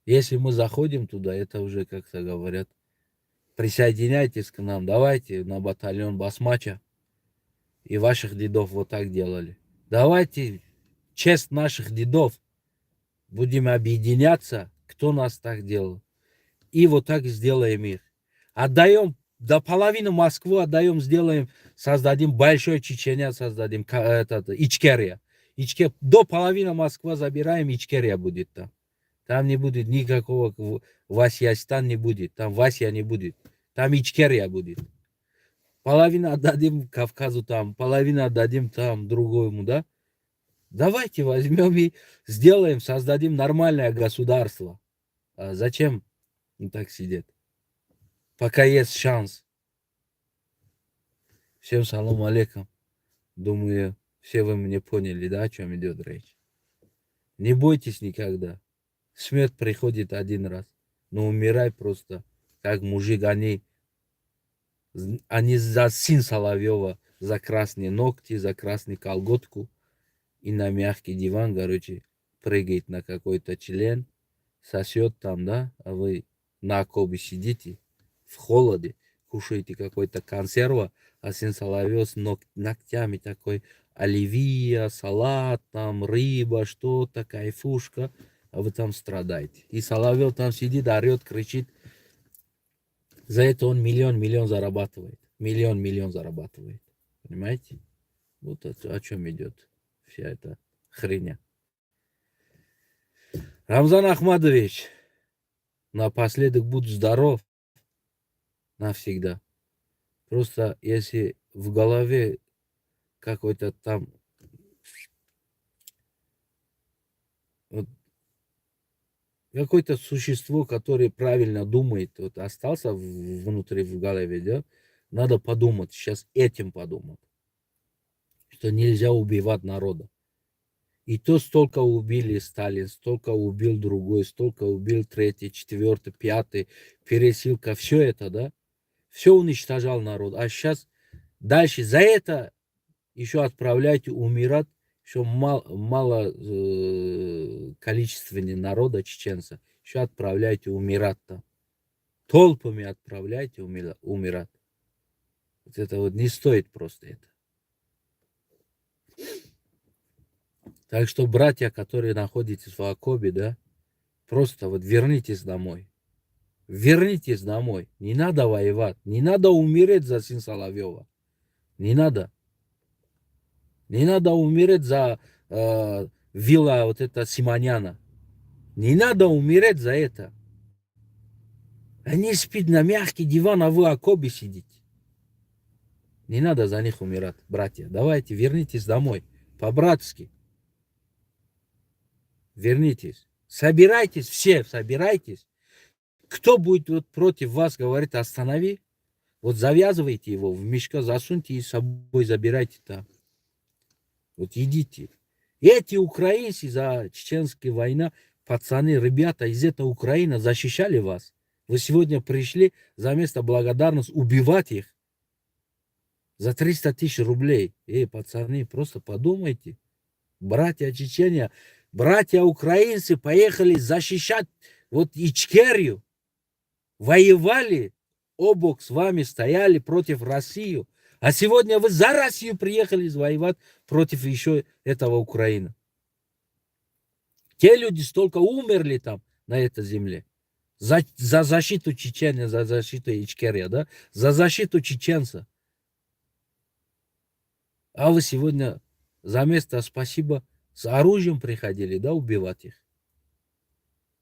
Если мы заходим туда, это уже, как-то говорят, присоединяйтесь к нам, давайте на батальон Басмача. И ваших дедов вот так делали. Давайте честь наших дедов будем объединяться, кто нас так делал. И вот так сделаем их. Отдаем до половины Москву, отдаем, сделаем, создадим большой Чечня, создадим этот, Ичкерия. До половины Москвы забираем, Ичкерия будет там. Там не будет никакого Васястан не будет. Там Вася не будет. Там Ичкерия будет. Половину отдадим Кавказу там, половину отдадим там другому, да? Давайте возьмем и сделаем, создадим нормальное государство. А зачем так сидеть? Пока есть шанс. Всем салам алейкум. Думаю, все вы меня поняли, да, о чем идет речь. Не бойтесь никогда. Смерть приходит один раз. Но умирай просто, как мужик, они за сын Соловьева, за красные ногти, за красную колготку и на мягкий диван, короче, прыгает на какой-то член, сосет там, да, а вы на окопе сидите в холоде. кушаете какой-то консерва, а сын Соловьев с ногтями такой, оливье, салат, там, рыба, что-то, кайфушка, а вы там страдаете. И Соловьев там сидит, орет, кричит. За это он миллион-миллион зарабатывает. Миллион-миллион зарабатывает. Понимаете? Вот о чем идет вся эта хреня. Рамзан Ахмадович, напоследок будь здоров навсегда. Просто если в голове какой-то там вот, какое-то существо, которое правильно думает, вот остался внутри в голове, да, надо подумать, сейчас этим подумать, что нельзя убивать народа. И то столько убили Сталин, столько убил другой, столько убил третий, четвертый, пятый, пересилка, все это, да, все уничтожал народ. А сейчас дальше за это еще отправляйте умирать еще мало количественный народа чеченца, еще отправляйте умирать там. Толпами отправляйте умирать. Вот это вот не стоит просто это. Так что, братья, которые находитесь в Акобе, да, просто вот вернитесь домой. Вернитесь домой. Не надо воевать. Не надо умереть за сын Соловьева. Не надо. Не надо умереть за вилла вот это Симоняна. Не надо умереть за это. Они спят на мягкий диван, а вы в окопе сидите. Не надо за них умирать, братья. Давайте, вернитесь домой. По-братски. Вернитесь. Собирайтесь, все собирайтесь. Кто будет вот против вас говорит, останови, вот завязывайте его, в мешка засуньте и с собой забирайте там. Вот идите. Эти украинцы за чеченская война, пацаны, ребята из этой Украины защищали вас. Вы сегодня пришли за место благодарности убивать их. За 300 тысяч рублей. Эй, пацаны, просто подумайте. Братья Чечения, братья украинцы поехали защищать вот Ичкерию. Воевали, обок с вами стояли против России. А сегодня вы за Россию приехали воевать против еще этого Украины. Те люди столько умерли там, на этой земле. За защиту Чечни, за защиту Ичкерия, да? За защиту чеченца. А вы сегодня за место спасибо с оружием приходили, да, убивать их.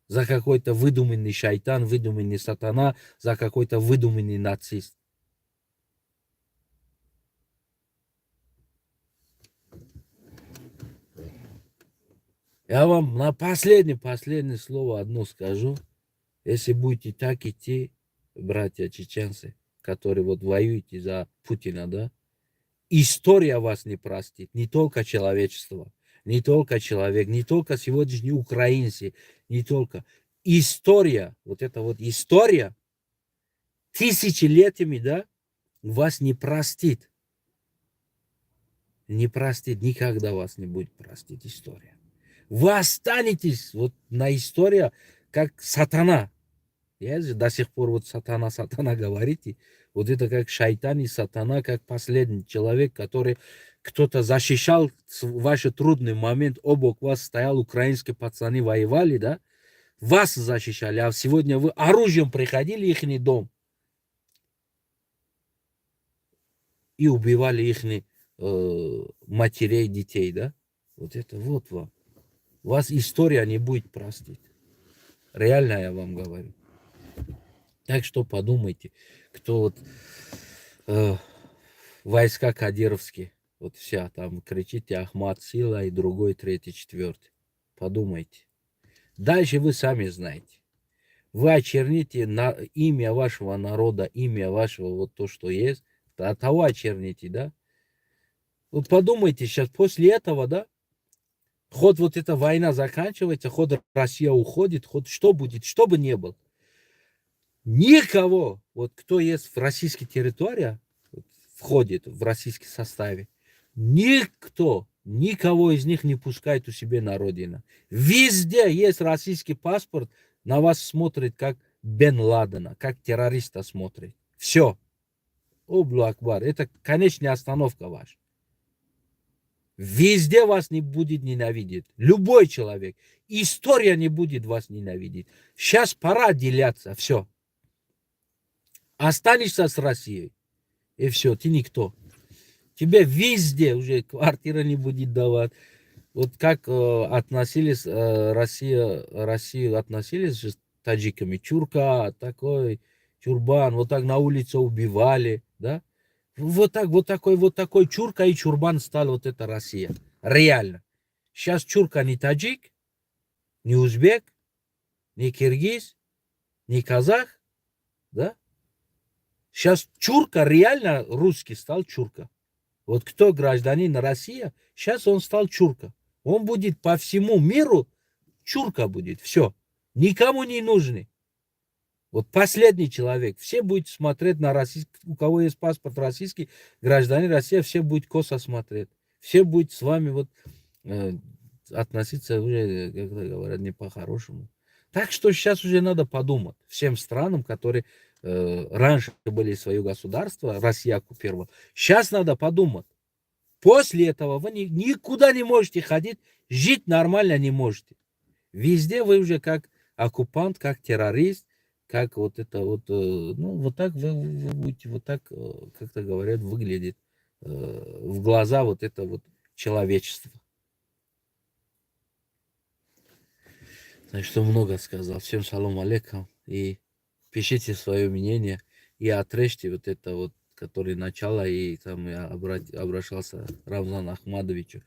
За какой-то выдуманный шайтан, выдуманный сатана, за какой-то выдуманный нацист. Я вам на последнее слово одно скажу. Если будете так идти, братья чеченцы, которые вот воюете за Путина, да, история вас не простит, не только человечество, не только человек, не только сегодняшние украинцы, не только. История, вот эта вот история, тысячелетиями, да, вас не простит. Не простит, никогда вас не будет простить история. Вы останетесь вот на истории как сатана. Я же до сих пор вот сатана, сатана говорите. Вот это как шайтан и сатана, как последний человек, который кто-то защищал в ваш трудный момент, обок вас стоял, украинские пацаны воевали, да? Вас защищали, а сегодня вы оружием приходили в их дом и убивали их матерей, детей, да? Вот это вот вам. Вас история не будет простить. Реально я вам говорю. Так что подумайте, кто вот войска кадыровские, вот вся там кричите Ахмат Сила и другой, третий, четвертый. Подумайте. Дальше вы сами знаете. Вы очерните на имя вашего народа, имя вашего, вот то, что есть, от того очерните, да? Вот подумайте сейчас, после этого, да, хоть вот эта война заканчивается, хоть Россия уходит, хоть что будет, что бы ни было. Никого, вот кто есть в российской территории, вот, входит в российский составе, никто, никого из них не пускает у себя на родину. Везде есть российский паспорт, на вас смотрит как Бен Ладена, как террориста смотрит. Все. Аллоҳу акбар. Это конечная остановка ваша. Везде вас не будет ненавидеть. Любой человек. История не будет вас ненавидеть. Сейчас пора отделяться. Все. Останешься с Россией. И все, ты никто. Тебе везде уже квартира не будет давать. Вот как относились, Россию относились же с таджиками. Чурка, такой, чурбан, вот так на улице убивали, да? Вот так, вот такой чурка и чурбан стал вот эта Россия. Реально. Сейчас чурка не таджик, не узбек, не киргиз, не казах, да? Сейчас чурка реально русский стал чурка. Вот кто гражданин России, сейчас он стал чурка. Он будет по всему миру, чурка будет, все. Никому не нужный. Вот последний человек. Все будут смотреть на российский, у кого есть паспорт российский, гражданин России, все будут косо смотреть. Все будут с вами вот относиться уже, как говорят, не по-хорошему. Так что сейчас уже надо подумать всем странам, которые раньше были свое государство, Россия оккупировала. Сейчас надо подумать. После этого вы никуда не можете ходить, жить нормально не можете. Везде вы уже как оккупант, как террорист, как вот это вот, ну, вот так вы будете, вот так, как-то говорят, выглядит в глаза вот это вот человечество. Так что много сказал. Всем салом алейкум. И пишите свое мнение. И отрежьте вот это вот, который начало, и там я обращался Рамзану Ахмадовичу,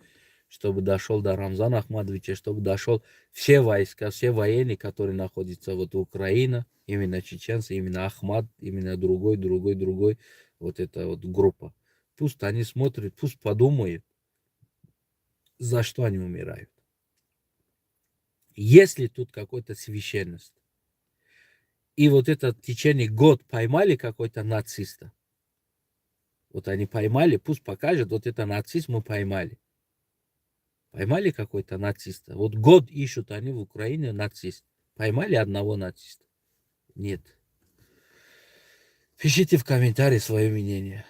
чтобы дошел до Рамзана Ахмадовича, чтобы дошел все войска, все военные, которые находятся вот в Украине, именно чеченцы, именно Ахмад, именно другой, другой, другой, вот эта вот группа. Пусть они смотрят, пусть подумают, за что они умирают. Есть ли тут какой-то священность? И вот этот в течение год поймали какой-то нациста. Вот они поймали, пусть покажет, вот это нацист мы поймали. Поймали какой-то нациста. Вот год ищут они в Украине нацист. Поймали одного нациста? Нет. Пишите в комментарии свое мнение.